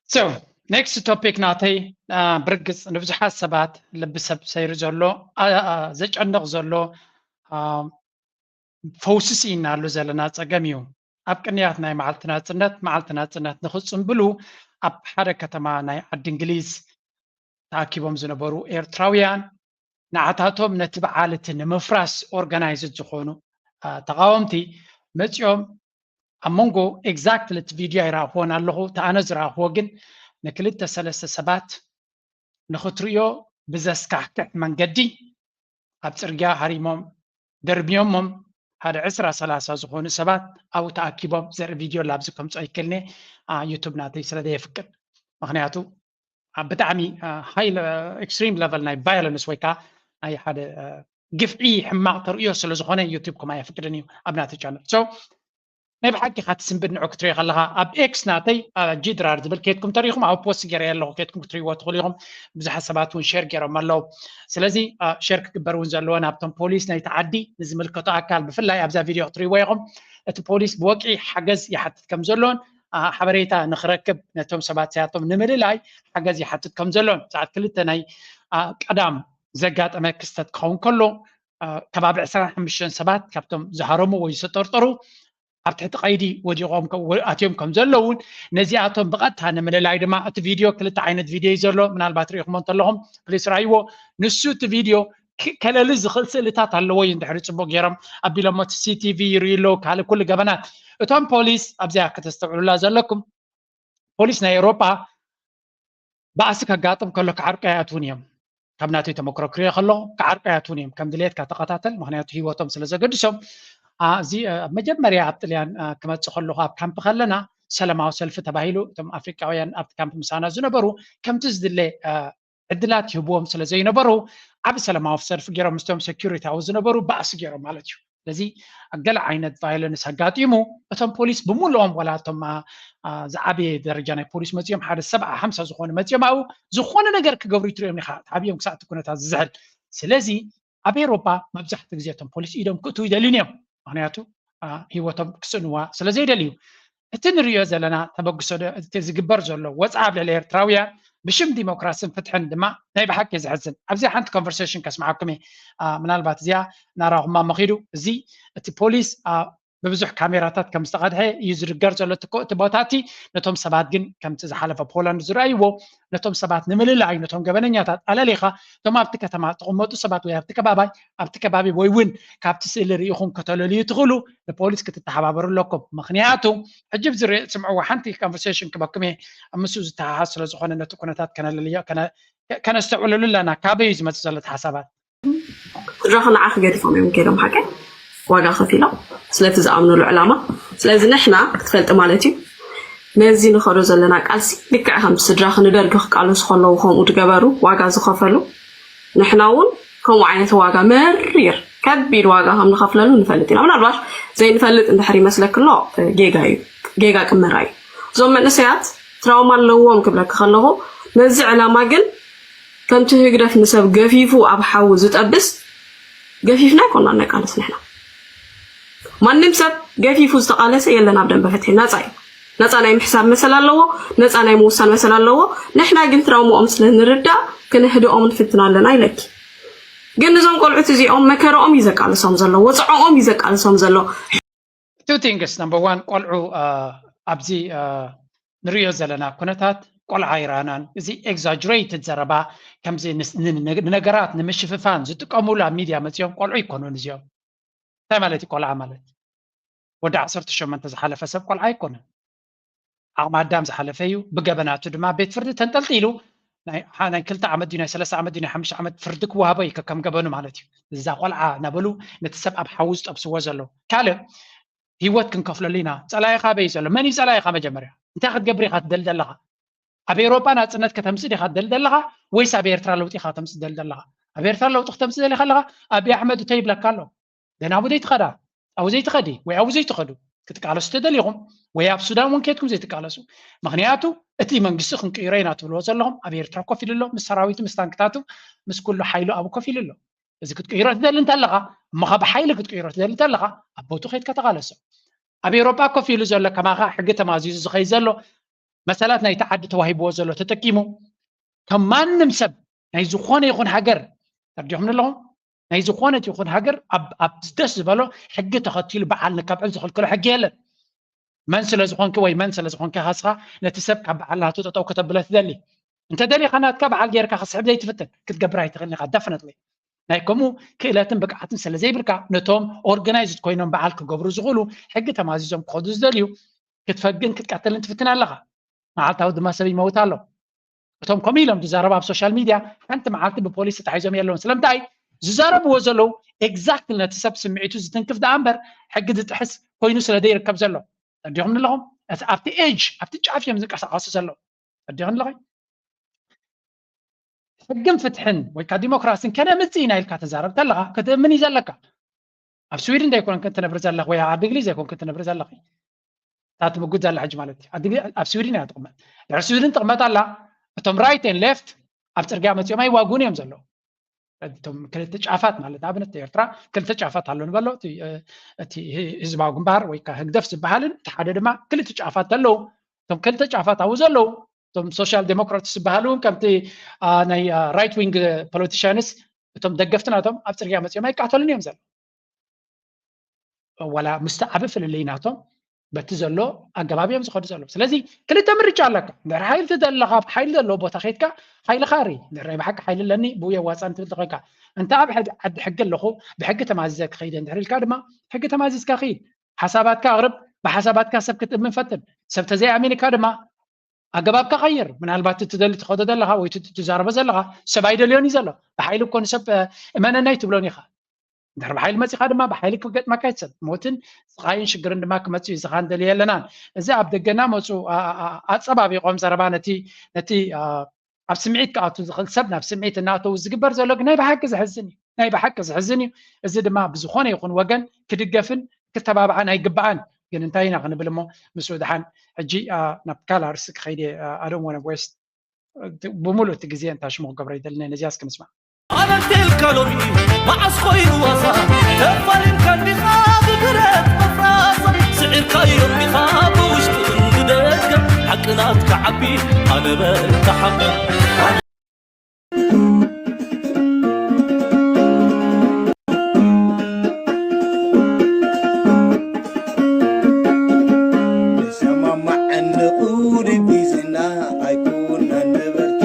So next topic ናተይ ብርግፅ ንብዙሓት ሰባት ልቢ ሰብ ሰይሩ ዘሎ ዘጨንቕ ዘሎ ፈውሲ ስኢናሉ ዘለና ፀገም እዩ። ኣብ ቅንያት ናይ መዓልቲ ናፅነት መዓልቲ ናፅነት ንክፅምብሉ ኣብ ሓደ ከተማ ናይ ዓዲ እንግሊዝ ተኣኪቦም ዝነበሩ ኤርትራውያን ንዓታቶም ነቲ በዓል እቲ ንምፍራስ ኦርጋናይዝድ ዝኾኑ ተቃወምቲ መፂኦም ኣብ መንጎ exactly እቲ ቪድዮ ኣይረኣኽዎን ኣለኹ እቲ ኣነ ዝረኣኽዎ ግን ንክልተ ሰለስተ ሰባት ንኽትርእዮ ብዘስካሕክሕ መንገዲ ኣብ ፅርግያ ሃሪሞም ደርብዮሞም ሓደ ዕስራ ሰላሳ ዝኾኑ ሰባት ኣብኡ ተኣኪቦም ዘርኢ ቪድዮ ላብዚ ከምፅኦ ይክእልኒ ዩቱብ ናተይ ስለ ዘየፍቅድ ምክንያቱ ኣብ ብጣዕሚ high extreme level ናይ violence ወይ ከዓ ናይ ሓደ ግፍዒ ሕማቕ ተርእዮ ስለ ዝኾነ ዩቱብ ከም ኣየፍቅድን እዩ ኣብ ናተ ቻነል so ናይ ብሓቂ ኢኻ ትስንብድ ንዑ ክትሪኦ ከለኻ ኣብ ኤክስ ናተይ ጂ ድራር ዝብል ኬድኩም ተሪኹም ኣብ ፖስት ገይረ ኣለኹ ኬድኩም ክትሪእዎ ትኽእሉ ኢኹም ብዙሓት ሰባት እውን ሼር ገይሮም ኣለዉ ስለዚ ሼር ክግበር እውን ዘለዎ ናብቶም ፖሊስ ናይቲ ዓዲ ንዝምልከቶ ኣካል ብፍላይ ኣብዛ ቪድዮ ክትሪእዎ ኢኹም እቲ ፖሊስ ብወግዒ ሓገዝ ይሓትት ከም ዘሎን ሓበሬታ ንክረክብ ነቶም ሰባት እዚኣቶም ንምልላይ ሓገዝ ይሓትት ከም ዘሎን ሰዓት ክልተ ናይ ቀዳም ዘጋጠመ ክስተት ክኸውን ከሎ ከባቢ ዕስራን ሓሙሽተን ሰባት ካብቶም ዝሃረሙ ወይ ዝተጠርጠሩ ኣብ ትሕቲ ቀይዲ ወዲቖም ኣትዮም ከም ዘለውን፣ ነዚኣቶም ብቐጥታ ንምልላይ ድማ እቲ ቪድዮ፣ ክልተ ዓይነት ቪድዮ እዩ ዘሎ። ምናልባት ርኢኹሞ እንተለኹም ፕሊስ ርኣይዎ። ንሱ እቲ ቪድዮ ከለሊ ዝኽእል ስእልታት ኣለዎ እዩ፣ እንድሕሪ ጽቡቕ ገይሮም ኣቢሎሞ እቲ ሲቲቪ ይርእዩ ኣለዉ፣ ካልእ ኩሉ ገበናት። እቶም ፖሊስ ኣብዚኣ ከተስተውዕሉላ ዘለኩም፣ ፖሊስ ናይ ኤውሮጳ ባእሲ ከጋጥም ከሎ ክዓርቁ ኣይኣትዉን እዮም። ካብ ናተይ ተመክሮ ክሪኦ ከለኹ ክዓርቁ ኣይኣትዉን እዮም። ከም ድሌትካ ተኸታተል፣ ምኽንያቱ ህይወቶም ስለ ዘገድሶም። እዚ ኣብ መጀመርያ ኣብ ጥልያን ክመጽእ ከለኹ ኣብ ካምፕ ከለና ሰላማዊ ሰልፊ ተባሂሉ እቶም ኣፍሪቃውያን ኣብቲ ካምፕ ምሳና ዝነበሩ ከምቲ ዝድለ ዕድላት ይህብዎም ስለ ዘይነበሩ ዓቢ ሰላማዊ ሰልፊ ገይሮም ምስቶም ሴኩሪቲ ኣብኡ ዝነበሩ ባእሲ ገይሮም ማለት እዩ። ስለዚ ገለ ዓይነት ቫዮለንስ ኣጋጢሙ እቶም ፖሊስ ብምልኦም ዋላ እቶም ዝዓበየ ደረጃ ናይ ፖሊስ መፂኦም ሓደ ሰብዓ ሓምሳ ዝኾኑ መፂኦም ኣብኡ ዝኾነ ነገር ክገብሩ ይትሪኦም ኢኻ ተዓብዮም ክሳዕ እቲ ኩነታት ዝዝሕል። ስለዚ ኣብ ኤውሮጳ መብዛሕትኡ ግዜ እቶም ፖሊስ ኢዶም ክእትዉ ይደልዩን እዮም። ምኽንያቱ ህይወቶም ክስእንዋ ስለ ዘይደልዩ። እቲ ንሪኦ ዘለና ተበግሶ እቲ ዝግበር ዘሎ ወፅዓ ኣብ ልዕሊ ኤርትራውያን ብሽም ዲሞክራስን ፍትሕን ድማ ናይ ብሓቂ ዘሕዝን። ኣብዚ ሓንቲ ኮንቨርሴሽን ከስምዓኩም እየ። ምናልባት እዚኣ ናራኹማ መኺዱ። እዚ እቲ ፖሊስ ብብዙሕ ካሜራታት ከም ዝተቐድሐ እዩ ዝድገር ዘሎ እቲ ቦታ እቲ። ነቶም ሰባት ግን ከምቲ ዝሓለፈ ፖላንድ ዝረኣይዎ ነቶም ሰባት ንምልላይ ነቶም ገበነኛታት ኣለሊኻ እቶም ኣብቲ ከተማ ዝቕመጡ ሰባት ወይ ኣብቲ ከባባይ ኣብቲ ከባቢ ወይ እውን ካብቲ ስእሊ ርኢኹም ከተለልዩ ትኽእሉ ንፖሊስ ክትተሓባበሩ ኣለኩም። ምኽንያቱ ሕጂ ብዝርእ ስምዕዎ ሓንቲ ኮንቨርሴሽን ክበኩም እየ ኣብ ምስኡ ዝተሓሓዝ ስለ ዝኾነ ነቲ ኩነታት ከነለልዮ ከነስተውዕለሉ ኣለና። ካበይ እዩ ዝመፅእ ዘሎ እቲ ሓሳባት? ስድራኺ ንዓኺ ገዲፎም እዮም ከይዶም ሓቀይ ዋጋ ከፊሎም ስለቲ ዝኣምኑሉ ዕላማ። ስለዚ ንሕና ክትፈልጢ ማለት እዩ ነዚ ንኸዶ ዘለና ቃልሲ ልክዕ ከም ስድራኺ ንደርጊ ክቃለሱ ከለዉ ከምኡ ዝገበሩ ዋጋ ዝኸፈሉ ንሕና እውን ከምኡ ዓይነት ዋጋ መሪር ከቢድ ዋጋ ከም ንኸፍለሉ ንፈልጥ ኢና። ምናልባሽ ዘይንፈልጥ እንድሕር ይመስለኪ ኣሎ ጌጋ እዩ፣ ጌጋ ቅመራ እዩ። እዞም መንእሰያት ትራውማ ኣለዎም ክብለኪ ከለኹ ነዚ ዕላማ ግን ከምቲ ህግደፍ ንሰብ ገፊፉ ኣብ ሓዊ ዝጠብስ ገፊፍና ኣይኮና ነቃልስ ንሕና። ማንም ሰብ ገፊፉ ዝተቃለሰ የለን ኣብ ደንበ ፍትሒ። ነፃ እዩ። ነፃ ናይ ምሕሳብ መሰል ኣለዎ። ነፃ ናይ ምውሳን መሰል ኣለዎ። ንሕና ግን ትራውማኦም ስለ ንርዳእ ክነህድኦም ንፍትን ኣለና ኢለኪ። ግን እዞም ቆልዑት እዚኦም መከረኦም እዩ ዘቃልሶም ዘሎ፣ ወፅዖኦም እዩ ዘቃልሶም ዘሎ። Two things። Number one፣ ቆልዑ ኣብዚ ንሪኦ ዘለና ኩነታት ቆልዓ ኣይረኣናን። እዚ ኤግዛጅሬትድ ዘረባ ከምዚ ንነገራት ንምሽፍፋን ዝጥቀሙሉ ኣብ ሚድያ መፂኦም ቆልዑ ይኮኑን እዚኦም። እንታይ ማለት እዩ ቆልዓ ማለት? ወዲ ዓሰርተ ሸሞንተ ዝሓለፈ ሰብ ቆልዓ ኣይኮነን። ዓቕሚ ኣዳም ዝሓለፈ እዩ። ብገበናቱ ድማ ቤት ፍርዲ ተንጠልጢሉ ናይ ክልተ ዓመት ድዩ ናይ ሰለስተ ዓመት ድዩ ናይ ሓሙሽተ ዓመት ፍርዲ ክወሃቦ እዩ ከከም ገበኑ ማለት እዩ። እዛ ቆልዓ እናበሉ ነቲ ሰብ ኣብ ሓዊ ዝጠብስዎ ዘለዉ። ካልእ ህይወት ክንከፍለሉ ኢና። ፀላኢኻ ኣበይ ዘሎ? መን እዩ ፀላኢኻ? መጀመርያ እንታይ ክትገብር ኢኻ ትደሊ ዘለኻ? ኣብ ኤውሮጳ ናፅነት ከተምፅእ ዲኻ ትደሊ ዘለኻ ወይስ ኣብ ኤርትራ ለውጢ ኢኻ ከተምፅእ ትደሊ ዘለኻ? ኣብ ኤርትራ ለውጢ ክተምፅእ ደሊኻ ኣለኻ? ኣብይ ኣሕመድ እቶ ይብለካ ኣሎ። ደን ኣብኡ ዘይትኸዳ ኣብኡ ዘይትኸዲ ወይ ኣብኡ ዘይትኸዱ ክትቃለሱ ተደሊኹም ወይ ኣብ ሱዳን እውን ከድኩም ዘይትቃለሱ። ምኽንያቱ እቲ መንግስቲ ክንቅይሮ ኢና ትብልዎ ዘለኹም ኣብ ኤርትራ ኮፍ ኢሉ ኣሎ ምስ ሰራዊቱ ምስ ታንክታቱ ምስ ኩሉ ሓይሉ ኣብኡ ኮፍ ኢሉ ኣሎ። እዚ ክትቅይሮ ትደሊ እንተለኻ እሞ ካብ ሓይሊ ክትቅይሮ ትደሊ እንተለኻ ኣብ ቦቱ ከድካ ተቃለሶ። ኣብ ኤውሮጳ ኮፍ ኢሉ ዘሎ ከማኻ ሕጊ ተማዚዙ ዝኸይድ ዘሎ መሰላት ናይቲ ዓዲ ተዋሂብዎ ዘሎ ተጠቂሙ ከም ማንም ሰብ ናይ ዝኾነ ይኹን ሃገር ተርዲኹም ኣለኹም ናይ ዝኾነት ይኹን ሃገር ኣብ ደስ ዝበሎ ሕጊ ተኸቲሉ በዓል ንከብዕል ዝኽልክሎ ሕጊ የለን። መን ስለ ዝኾንኪ ወይ መን ስለ ዝኾንኪ ኢኻ ንስኻ ነቲ ሰብ ካብ በዓል ናቱ ጠጠው ከተብሎ ትደሊ? እንተ ደሊኻ ናትካ በዓል ጌርካ ክስሕብ ዘይትፍትን ክትገብር ኣይትኽእልን ኢኻ። ደፍነትሊ ናይ ከምኡ ክእለትን ብቅዓትን ስለ ዘይብልካ ነቶም ኦርጋናይዝድ ኮይኖም በዓል ክገብሩ ዝኽእሉ ሕጊ ተማዚዞም ክኸዱ ዝደልዩ ክትፈግን ክትቀትልን ትፍትን ኣለኻ። መዓልታዊ ድማ ሰብ ይመውት ኣሎ። እቶም ከምኡ ኢሎም ዝዛረቡ ኣብ ሶሻል ሚድያ ሓንቲ መዓልቲ ብፖሊስ ተታሒዞም የለውን። ስለምንታይ ዝዛረብዎ ዘለዉ ኤግዛክትሊ ነቲ ሰብ ስምዒቱ ዝትንክፍ ደኣ እምበር ሕጊ ዝጥሕስ ኮይኑ ስለ ዘይርከብ ዘሎ። ተረዲኹም ኣለኹም? ኣብቲ ኤጅ ኣብቲ ጫፍ እዮም ዝንቀሳቐሱ ዘለዉ። ተረዲኹም ኣለኹም? ሕግን ፍትሕን ወይ ከዓ ዲሞክራሲን ከነምፅእ ኢና ኢልካ ተዛረብ ተለኻ ክትእምን እዩ ዘለካ። ኣብ ስዊድን ዘይኮንክ ትነብር ዘለኽ ወይ ኣብ ዓዲ እንግሊዝ ዘይኮንክ ትነብር ዘለኽ እታ ትምጉት ዘላ ሕጂ ማለት እዩ። ኣብ ስዊድን እያ ትቕመጥ። ድሕሪ ስዊድን ትቕመጥ ኣላ። እቶም ራይት ን ሌፍት ኣብ ፅርግያ መፂኦም ኣይዋጉን እዮም ዘለዉ። እቶም ክልተ ጫፋት ማለት ኣብነት ኤርትራ ክልተ ጫፋት ኣሎ ንበሎ። እቲ ህዝባዊ ግንባር ወይ ከዓ ህግደፍ ዝበሃልን እቲ ሓደ ድማ ክልተ ጫፋት ኣለዉ። እቶም ክልተ ጫፋት ኣብኡ ዘለዉ እቶም ሶሻል ዴሞክራትስ ዝበሃሉ እውን ከምቲ ናይ ራይት ዊንግ ፖለቲሽያንስ እቶም ደገፍቲ ናቶም ኣብ ፅርግያ መፅኦም ኣይቃተሉን እዮም ዘሎ። ዋላ ምስቲ ዓቢ ፍልልይ ናቶም በቲ ዘሎ ኣገባብ እዮም ዝኸዱ ዘለዉ። ስለዚ ክልተ ምርጫ ኣለካ። እንድሕር ሓይሊ ትደሊ ኣለኻ፣ ኣብ ሓይሊ ዘለዎ ቦታ ከይድካ ሓይልኻ ርኢ። እንድሕር ናይ ብሓቂ ሓይሊ ኣለኒ ብኡ የዋፅኣኒ ትብል ተኾይንካ፣ እንተ ኣብ ሕድ- ዓዲ ሕጊ ኣለኹ፣ ብሕጊ ተማዚዘ ክኸይድ እየ እንድሕር ኢልካ ድማ ሕጊ ተማዚዝካ ክይድ። ሓሳባትካ ኣቕርብ፣ ብሓሳባትካ ሰብ ክትእምን ፈትን። ሰብ ተዘይኣሚንካ ድማ ኣገባብካ ቀይር። ምናልባት እቲ ትደሊ ትኸዶ ዘለኻ ወይ እቲ ትዛረቦ ዘለኻ ሰብ ኣይደልዮን እዩ ዘሎ። ብሓይሊ እኮ ንሰብ እመነናይ ትብሎን ኢኻ። እንድሕር ብሓይሊ መፂኻ ድማ ብሓይሊ ክገጥመካ ይትሰብ። ሞትን ስቓይን ሽግርን ድማ ክመፅእ እዩ። እዚ ኸኣ ንደልዮ የለናን። እዚ ኣብ ደገና መፁ ኣፀባቢቖም ዘረባ ነቲ ነቲ ኣብ ስምዒት ክኣቱ ዝኽእል ሰብ ናብ ስምዒት እናእተዉ ዝግበር ዘሎ ግን ናይ ብሓቂ ዘሕዝን እዩ። ናይ ብሓቂ ዘሕዝን እዩ። እዚ ድማ ብዝኾነ ይኹን ወገን ክድገፍን ክተባብዓን ኣይግብኣን። ግን እንታይ ኢና ክንብል እሞ ምስኡ ድሓን ሕጂ ናብ ካልእ ኣርእስቲ ክኸይድ እየ። ኣዶም ወነ ወስት ብምሉእ እቲ ግዜ እንታይ ሽሙ ክገብሮ ይደሊ ነዚያስ ክንስማዕ። ኣበቴልካ ሎሚ መዓስ ኮይኑ ዋሳ ተፋሊምካ እንዲኻ ብብረት መፍራሳ ስዒርካዮ እንዲኻ ብውሽጥን ብደገ ሓቂ ናትካ ዓቢ ኣነበርካ ሓቂ ንሰማማዕ ንቑሪ ቢዝና ኣይኩና ነበርቲ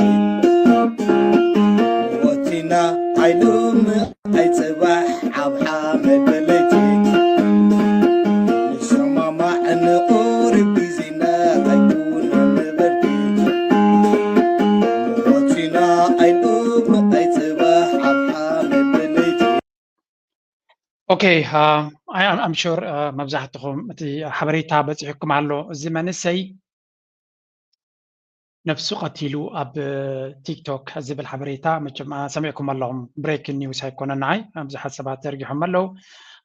ወቲና ኣይሉም ኣይጽባሕ ኣብ ሓመድ በለይቲ ንሰማማዕ ንቑሪ ቢዝና ኣይኩና ነበርቲ ወቲና ኣይሉም ኣይጽባሕ ኣብ ሓመድ በለይቲ Okay, uh, I, I'm sure uh, መብዛሕትኹም እቲ ሓበሬታ በፂሑኩም ኣሎ። እዚ መንእሰይ ነብሱ ቀቲሉ ኣብ ቲክቶክ ዝብል ሓበሬታ መቸም uh, ሰሚዕኩም ኣለኹም። ብሬኪንግ ኒውስ ኣይኮነን ንዓይ፣ ብዙሓት ሰባት ዘርጊሖም ኣለዉ።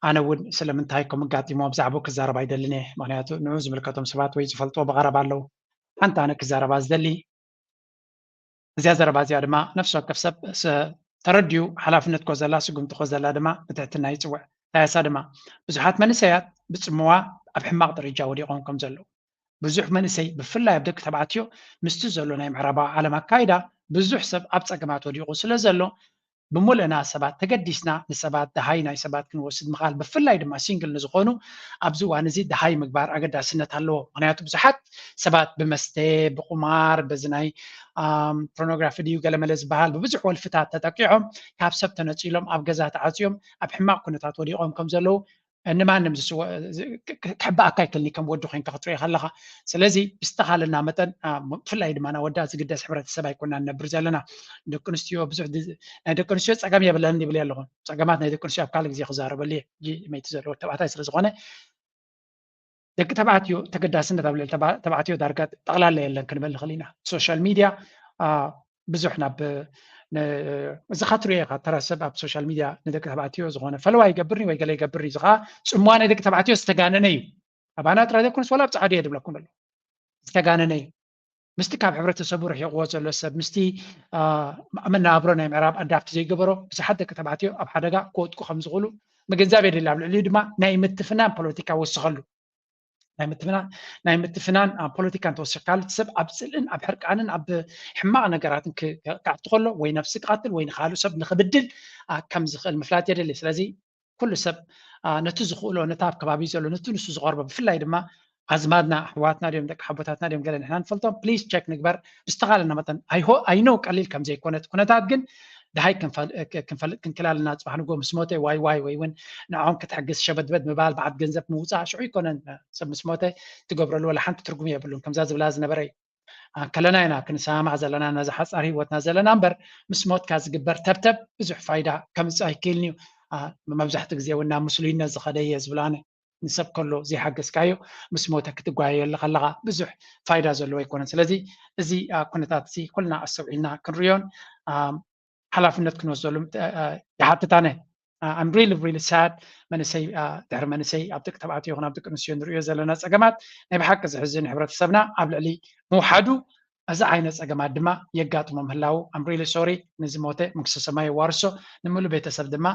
ኣነ እውን ስለምንታይ ከምኡ ኣጋጢሞ ብዛዕባኡ ክዛረብ ኣይደልን እየ። ምክንያቱ ንዑ ዝምልከቶም ሰባት ወይ ዝፈልጥዎ ብቐረባ ኣለዉ። ሓንቲ ኣነ ክዛረባ ዝደሊ እዚኣ ዘረባ እዚኣ ድማ ነፍሲ ወከፍ ሰብ ተረዲኡ ሓላፍነት ኮ ዘላ ስጉምቲ ኮ ዘላ ድማ ብትሕትና ይፅውዕ። ታያሳ ድማ ብዙሓት መንእሰያት ብፅምዋ ኣብ ሕማቕ ደረጃ ወዲቖም ከም ዘለዉ ብዙሕ መንእሰይ ብፍላይ ኣብ ደቂ ተባዕትዮ ምስቲ ዘሎ ናይ ምዕራባዊ ዓለም ኣካይዳ ብዙሕ ሰብ ኣብ ፀገማት ወዲቑ ስለ ዘሎ ብምሉእና ሰባት ተገዲስና ንሰባት ደሃይ ናይ ሰባት ክንወስድ ምኽኣል ብፍላይ ድማ ሲንግል ንዝኾኑ ኣብዚ እዋን እዚ ደሃይ ምግባር ኣገዳስነት ኣለዎ። ምኽንያቱ ብዙሓት ሰባት ብመስተ፣ ብቁማር፣ በዚ ናይ ፖርኖግራፊ ድዩ ገለመለ ዝበሃል ብብዙሕ ወልፍታት ተጠቂዖም ካብ ሰብ ተነፂሎም ኣብ ገዛ ተዓፅዮም ኣብ ሕማቕ ኩነታት ወዲቖም ከም ዘለዉ ንማንም ክሕብኣካ ኣይክእልኒ ከም ወዲ ኮይንካ ክትሪኦ ከለካ። ስለዚ ብዝተኻለና መጠን ብፍላይ ድማ ና ወዳ ዝግደስ ሕብረተሰብ ኣይኮና ንነብር ዘለና። ደቂ ኣንስትዮ ብዙሕ ናይ ደቂ ኣንስትዮ ፀገም የብለንን ይብል ኣለኹ። ፀገማት ናይ ደቂ ኣንስትዮ ኣብ ካልእ ግዜ ክዛረበሉ እየ። ሕጂ መይቲ ዘለዎ ተባዕታይ ስለ ዝኾነ ደቂ ተባዕትዮ ተገዳስነት ኣብ ልዕሊ ተባዕትዮ ዳርጋ ጠቕላላ የለን ክንበል ንኽእል ኢና። ሶሻል ሚድያ ብዙሕ ናብ እዚ ካ ትሪኦ ኢኻ ተራ ሰብ ኣብ ሶሻል ሚድያ ንደቂ ተባዕትዮ ዝኾነ ፈለዋ ይገብርኒ ወይ ገለ ይገብርኒ እዚ ኸዓ ጽምዋ ናይ ደቂ ተባዕትዮ ዝተጋነነ እዩ። ኣባና ጥራይ ዘይኮነስ ወላ ኣብ ጻዕዱ እየ ዝብለኩም ዘሎ ዝተጋነነ እዩ። ምስቲ ካብ ሕብረተሰቡ ርሒቕዎ ዘሎ ሰብ ምስቲ መነባብሮ ናይ ምዕራብ ኣዳፕት ዘይገበሮ ብዙሓት ደቂ ተባዕትዮ ኣብ ሓደጋ ክወድቁ ከም ዝኽእሉ ምግንዛብ የድሊ። ኣብ ልዕሊኡ ድማ ናይ ምትፍናን ፖለቲካ ወስኸሉ። ናይ ምትፍናን ናይ ምትፍናን ፖለቲካ እንተወሲኽካሉ እቲ ሰብ ኣብ ፅልእን ኣብ ሕርቃንን ኣብ ሕማቕ ነገራትን ክኣቱ ከሎ ወይ ነብሲ ክቐትል ወይ ንካልእ ሰብ ንክብድል ከም ዝኽእል ምፍላጥ የድሊ። ስለዚ ኩሉ ሰብ ነቲ ዝኽእሎ ነቲ ኣብ ከባቢ ዘሎ ነቲ ንሱ ዝቐርቦ ብፍላይ ድማ ኣዝማድና ኣሕዋትና ድዮም ደቂ ሓቦታትና ድዮም ገለ ንሕና ንፈልጦም ፕሊስ ቸክ ንግበር ብዝተኻለና መጠን ኣይሆ ኣይኖ ቀሊል ከም ዘይኮነ እቲ ኩነታት ግን ደሃይ ክንፈልጥ ክንክል ኣለና። ፅባሕ ንጎ ምስ ሞተ ዋይ ዋይ ወይ እውን ንዕኦም ክትሕግዝ ሸበድበድ ምባል በዓት ገንዘብ ምውፃእ ሽዑ ይኮነን። ሰብ ምስ ሞተ ትገብረሉ ወላ ሓንቲ ትርጉም የብሉን። ከምዛ ዝብላ ዝነበረ እዩ። ከለና ኢና ክንሰማማዕ ዘለና ነዚ ሓፃር ህይወትና ዘለና እምበር ምስ ሞትካ ዝግበር ተብተብ ብዙሕ ፋይዳ ከምፅእ ኣይክእልን እዩ። መብዛሕትኡ ግዜ እውን ናብ ምስሉይነት ዝኸደ እየ ዝብል ኣነ። ንሰብ ከሎ ዘይሓገዝካዮ ምስ ሞተ ክትጓየየሉ ከለኻ ብዙሕ ፋይዳ ዘለዎ ኣይኮነን። ስለዚ እዚ ኩነታት እዚ ኩልና ኣስተውዒልና ክንሪዮን ሓላፍነት ክንወስደሉ ይሓትት ኣነ። I'm really really sad መንእሰይ ድሕሪ መንእሰይ ኣብ ደቂ ተባዕትዮ ይኹን ኣብ ደቂ ኣንስትዮ ንሪኦ ዘለና ፀገማት ናይ ብሓቂ ዘሕዝን ሕብረተሰብና ኣብ ልዕሊ ምውሓዱ እዚ ዓይነት ፀገማት ድማ የጋጥሞ ምህላዉ I'm really sorry ንዝሞተ መንግስተ ሰማይ የዋርሶ ንምሉእ ቤተሰብ ድማ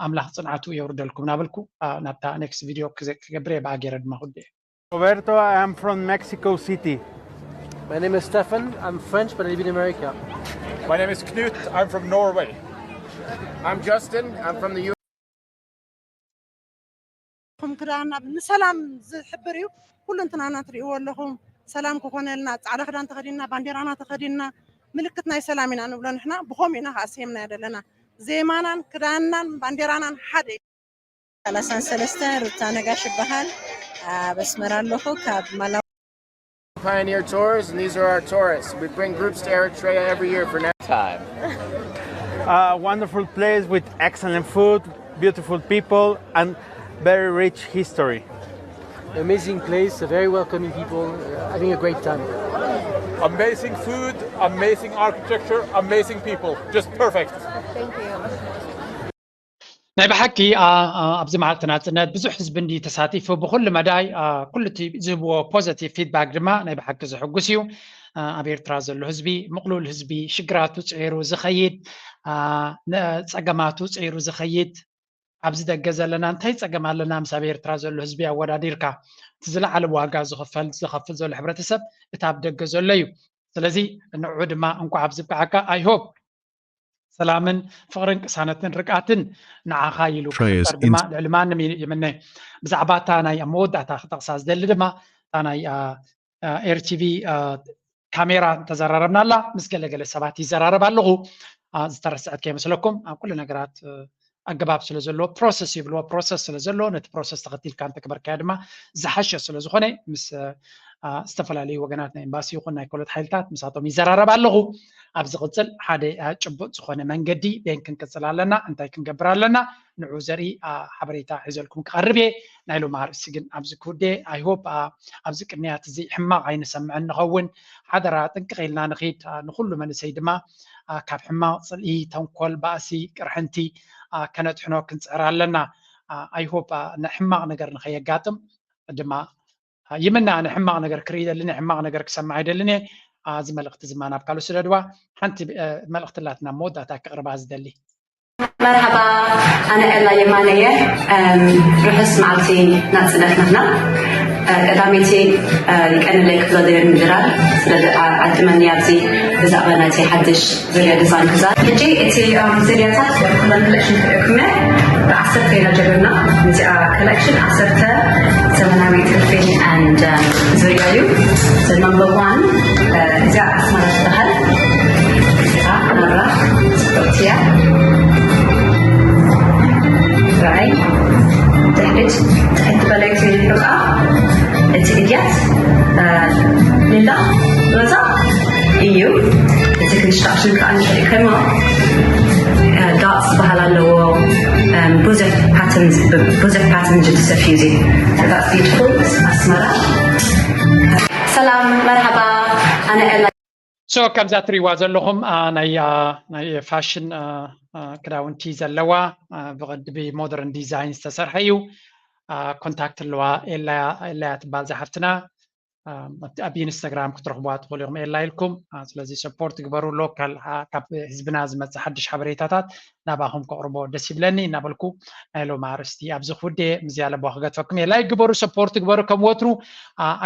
ኣምላኽ ፅንዓቱ የውርደልኩም እናበልኩ ናብታ ኔክስት ቪድዮ ክገብር እየ ብኣገይረ ድማ ክወድእ እየ Roberto, I am from Mexico City. My name is Stefan. I'm French, but I live in America. My name is Knut. I'm from Norway. I'm Justin. I'm from the ኹም ክዳና ንሰላም ዝሕብር እዩ። ኩሉ እንትናና ትርእይዎ ኣለኹም። ሰላም ክኾነልና፣ ጻዕዳ ክዳን ተኸዲንና፣ ባንዴራና ተኸዲንና፣ ምልክት ናይ ሰላም ኢና ንብሎ ንሕና። ብኸምኡ ኢና ከዓ ሰየምናዮ ዘለና። ዜማናን ክዳንናን ባንዴራናን ሓደ እዩ። ሰላሳን ሰለስተ ሩታ ነጋሽ ይበሃል። ኣብ ኣስመራ ኣለኹ። ካብ ማላዊ Pioneer Tours, and these are our tourists. We bring groups to Eritrea every year for next time. Uh, wonderful place with excellent food, beautiful people, and very rich history. Amazing place, very welcoming people, uh, having a great time. Amazing food, amazing architecture, amazing people. Just perfect. ናይ ብሓቂ ኣ- ኣ- ኣብዚ መዓልቲ ናፅነት ብዙሕ ህዝቢ እንዲ ተሳቲፉ ብኩሉ መዳይ ኣ፣ ኩሉ እቲ ዝህብዎ ፖዘቲቭ ፊድባክ ድማ ናይ ብሓቂ ዘሐጉስ እዩ። ኣ፣ ኣብ ኤርትራ ዘሎ ህዝቢ ምቕሉል ህዝቢ ሽግራቱ ፅዒሩ ዝኸይድ ኣ፣ ነ- ፀገማቱ ፅዒሩ ዝኸይድ ኣብዚ ደገ ዘለና እንታይ ፀገም ኣለና ምስ ኣብ ኤርትራ ዘሎ ህዝቢ ኣወዳዲርካ እቲ ዝለዓለ ዋጋ ዝኽፈል ዝኸፍል ዘሎ ሕብረተሰብ እቲ ኣብ ደገ ዘሎ እዩ። ስለዚ ንዑ ድማ እንኳዕ ኣብዚ ብቃዓካ ኣይሆፕ ሰላምን ፍቕርን ቅሳነትን ርግኣትን ንዓኻ ኢሉ ክፍጠር ድማ ልዕሊ ማንም ይምነ። ብዛዕባ እታ ናይ ኣብ መወዳእታ ክጠቕሳ ዝደሊ ድማ እታ ናይ ኤርቲቪ ካሜራ ተዘራረብና ኣላ ምስ ገለገለ ሰባት ይዘራረብ ኣለኹ። ዝተረስዐት ከይመስለኩም ኣብ ኩሉ ነገራት ኣገባብ ስለ ዘለዎ ፕሮሰስ ይብልዎ ፕሮሰስ ስለ ዘለዎ ነቲ ፕሮሰስ ተኸቲልካ እንተግበርካዮ ድማ ዝሓሸ ስለ ዝኾነ ምስ ዝተፈላለዩ ወገናት ናይ ኤምባሲ ይኹን ናይ ኮሎት ሓይልታት ምሳቶም ይዘራረብ ኣለኹ። ኣብ ዝቕፅል ሓደ ጭቡጥ ዝኾነ መንገዲ ቤን ክንቅፅል ኣለና እንታይ ክንገብር ኣለና ንዑ ዘርኢ ሓበሬታ ሒዘልኩም ክቐርብ እየ። ናይ ሎም ኣርእስቲ ግን ኣብዚ ክውደ ኣይሆፕ ኣብዚ ቅንያት እዚ ሕማቕ ኣይንሰምዐን ንኸውን ሓደራ ጥንቅቕ ኢልና ንኺድ ንኩሉ መንእሰይ ድማ ካብ ሕማቕ ፅልኢ ተንኮል ባእሲ ቅርሕንቲ ከነጥሕኖ ክንፅዕር ኣለና። ኣይሆፕ ንሕማቕ ነገር ንኸየጋጥም ድማ ይምነ ኣነ ሕማቕ ነገር ክርኢ ይደልን ሕማቕ ነገር ክሰምዕ ኣይደልን እየ። እዚ መልእኽቲ ዝማ ናብ ካልእ ስደድዋ ሓንቲ መልእኽቲ ላትና መወዳእታ ክቕርባ ዝደሊ መርሓባ ኣነ ኤላ የማነ እየ። ርሑስ መዓልቲ ናጽነት ናትና ቀዳመይቲ ይቀንለይ ክፍሎ ደየር ምድራር ስለ ኣድመኒ ኣብዚ ብዛዕባ ናይቲ ሓድሽ ዙርያ ዲዛይን ክዛር ሕጂ እቲ ዙርያታት ኩለን ኮሌክሽን ክርእኩም እየ። ብዓሰርተ ኢና ጀሚርና። እዚኣ ኮሌክሽን ዓሰርተ ዘመናዊ ጥልፊ and ዙርያ እዩ። So number one እዚኣ ኣስመራ ትበሃል። እዚኣ ናብራ ጽብቕቲ እያ። ራእይ ድሕሪት ትሕቲ በለይቲ ርቃ እቲ እድያት ሌላ ሮዛ እዩ። እቲ ክንስትራክሽን ከዓ ንርኢ ከማ ዳትስ ዝበሃል ኣለዎ። ብዙሕ ፓተርንስ ብዙሕ ፓተርን ዝትሰፍ እዩ እዚ። ዳትስ ቢዩቲፉል ኣስመራ። ሰላም መርሓባ ኣነ ኤላ ሶ ከምዛ ትሪእዋ ዘለኹም ናይ ናይ ፋሽን ክዳውንቲ ዘለዋ ብቅዲ ብሞደርን ዲዛይን ዝተሰርሐ እዩ። ኮንታክት ኣለዋ ኤላያ ትበሃል ዝሓፍትና ኣብ ኢንስታግራም ክትረኽብዋ ትኽእሉ ኢኹም ኤላ ኢልኩም። ስለዚ ሰፖርት ግበሩ። ሎካል ካብ ህዝብና ዝመፅእ ሓድሽ ሓበሬታታት ናባኹም ከቕርቦ ደስ ይብለኒ እናበልኩ ናይ ሎም ኣርእስቲ ኣብዚ ክውደ ምዝያ ለቦ ክገትፈኩም እየ። ላይክ ግበሩ፣ ሰፖርት ግበሩ ከም ወትሩ።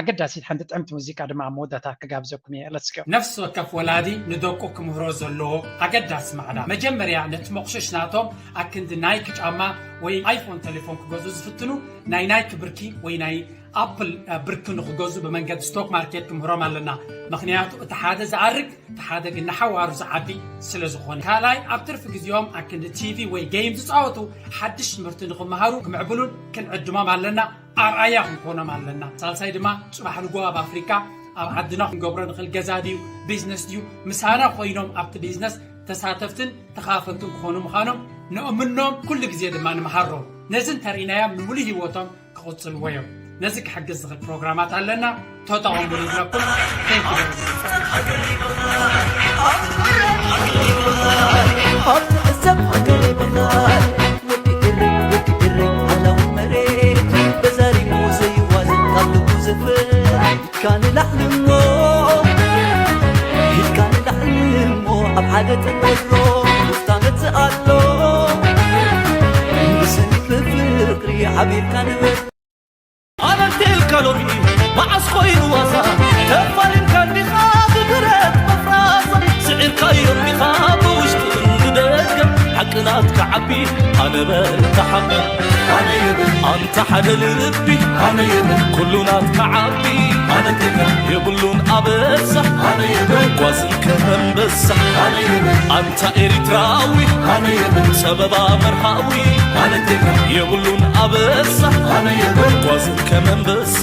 ኣገዳሲት ሓንቲ ጥዕምቲ ሙዚቃ ድማ ኣብ መወዳእታ ክጋብዘኩም እየ። ለትስ ጎ። ነፍሲ ወከፍ ወላዲ ንደቁ ክምህሮ ዘለዎ ኣገዳሲ ማዕዳ መጀመርያ ነቲ መቑሸሽ ናቶም ኣክንዲ ናይክ ጫማ ወይ ኣይፎን ቴሌፎን ክገዝኡ ዝፍትኑ ናይ ናይክ ብርኪ ወይ ናይ ኣፕል ብርኪ ንኽገዝኡ ብመንገዲ ስቶክ ማርኬት ክምህሮም ኣለና። ምኽንያቱ እቲ ሓደ ዝኣርግ እቲ ሓደ ግን ንሓዋሩ ዝዓቢ ስለ ዝኾነ። ካልኣይ ኣብ ትርፊ ግዜኦም ኣክንዲ ቲቪ ወይ ገይም ዝፃወቱ ሓድሽ ትምህርቲ ንኽመሃሩ ክምዕብሉን ክንዕድሞም ኣለና። ኣርኣያ ክንኮኖም ኣለና። ሳልሳይ ድማ ፅባሕ ንጎ ኣብ ኣፍሪካ ኣብ ዓድና ክንገብሮ ንኽእል ገዛ ድዩ ቢዝነስ ድዩ ምሳና ኮይኖም ኣብቲ ቢዝነስ ተሳተፍትን ተኻፈልትን ክኾኑ ምዃኖም ንእምኖም ኩሉ ግዜ ድማ ንምሃሮም ነዚ እንተርኢናዮም ንምሉእ ህይወቶም ክቕጽልዎ እዮም። ነዚ ክሕግዝ ዝኽእል ፕሮግራማት ኣለና ተጠቐምሉ ይብለኩም። Thank you very much። ወዲ እሪ ወዲ እሪ ዓላዊ መሬት በዛሪሙ ዘይዋዘን ካብ ልቡ ዘፍር ኢድካ ንላዕሊ እሞ ኢድካ ንላዕሊ እሞ ኣብ ሓደ ጥንበሎ ውፍታ መጽእ ኣሎ ብስኒ ብፍቕሪ ሓቢርካ ንበር ኣነንቴልካ ሎሚ መዓስ ኮይኑ ዋዛ ተፋሊምካ እንዲኻ ብብረት መፍራስ ስዒርካዮም ዲኻ ብውሽጥን ብደገ ሓቅና ኣንታ ሓደ ልቢ ኣነ የብን፣ ኩሉ ናትካ ዓቢ ኣነ ቴጋ፣ የብሉን ኣበሳ ኣነ የብን፣ ጓዝን ከመንበሳ ኣነ የብን፣ ኣንታ ኤሪትራዊ ኣነ የብን፣ ጸበባ መርሃዊ ኣነ ቴጋ፣ የብሉን ኣበሳ ኣነ የብን፣ ጓዝን ከመንበሳ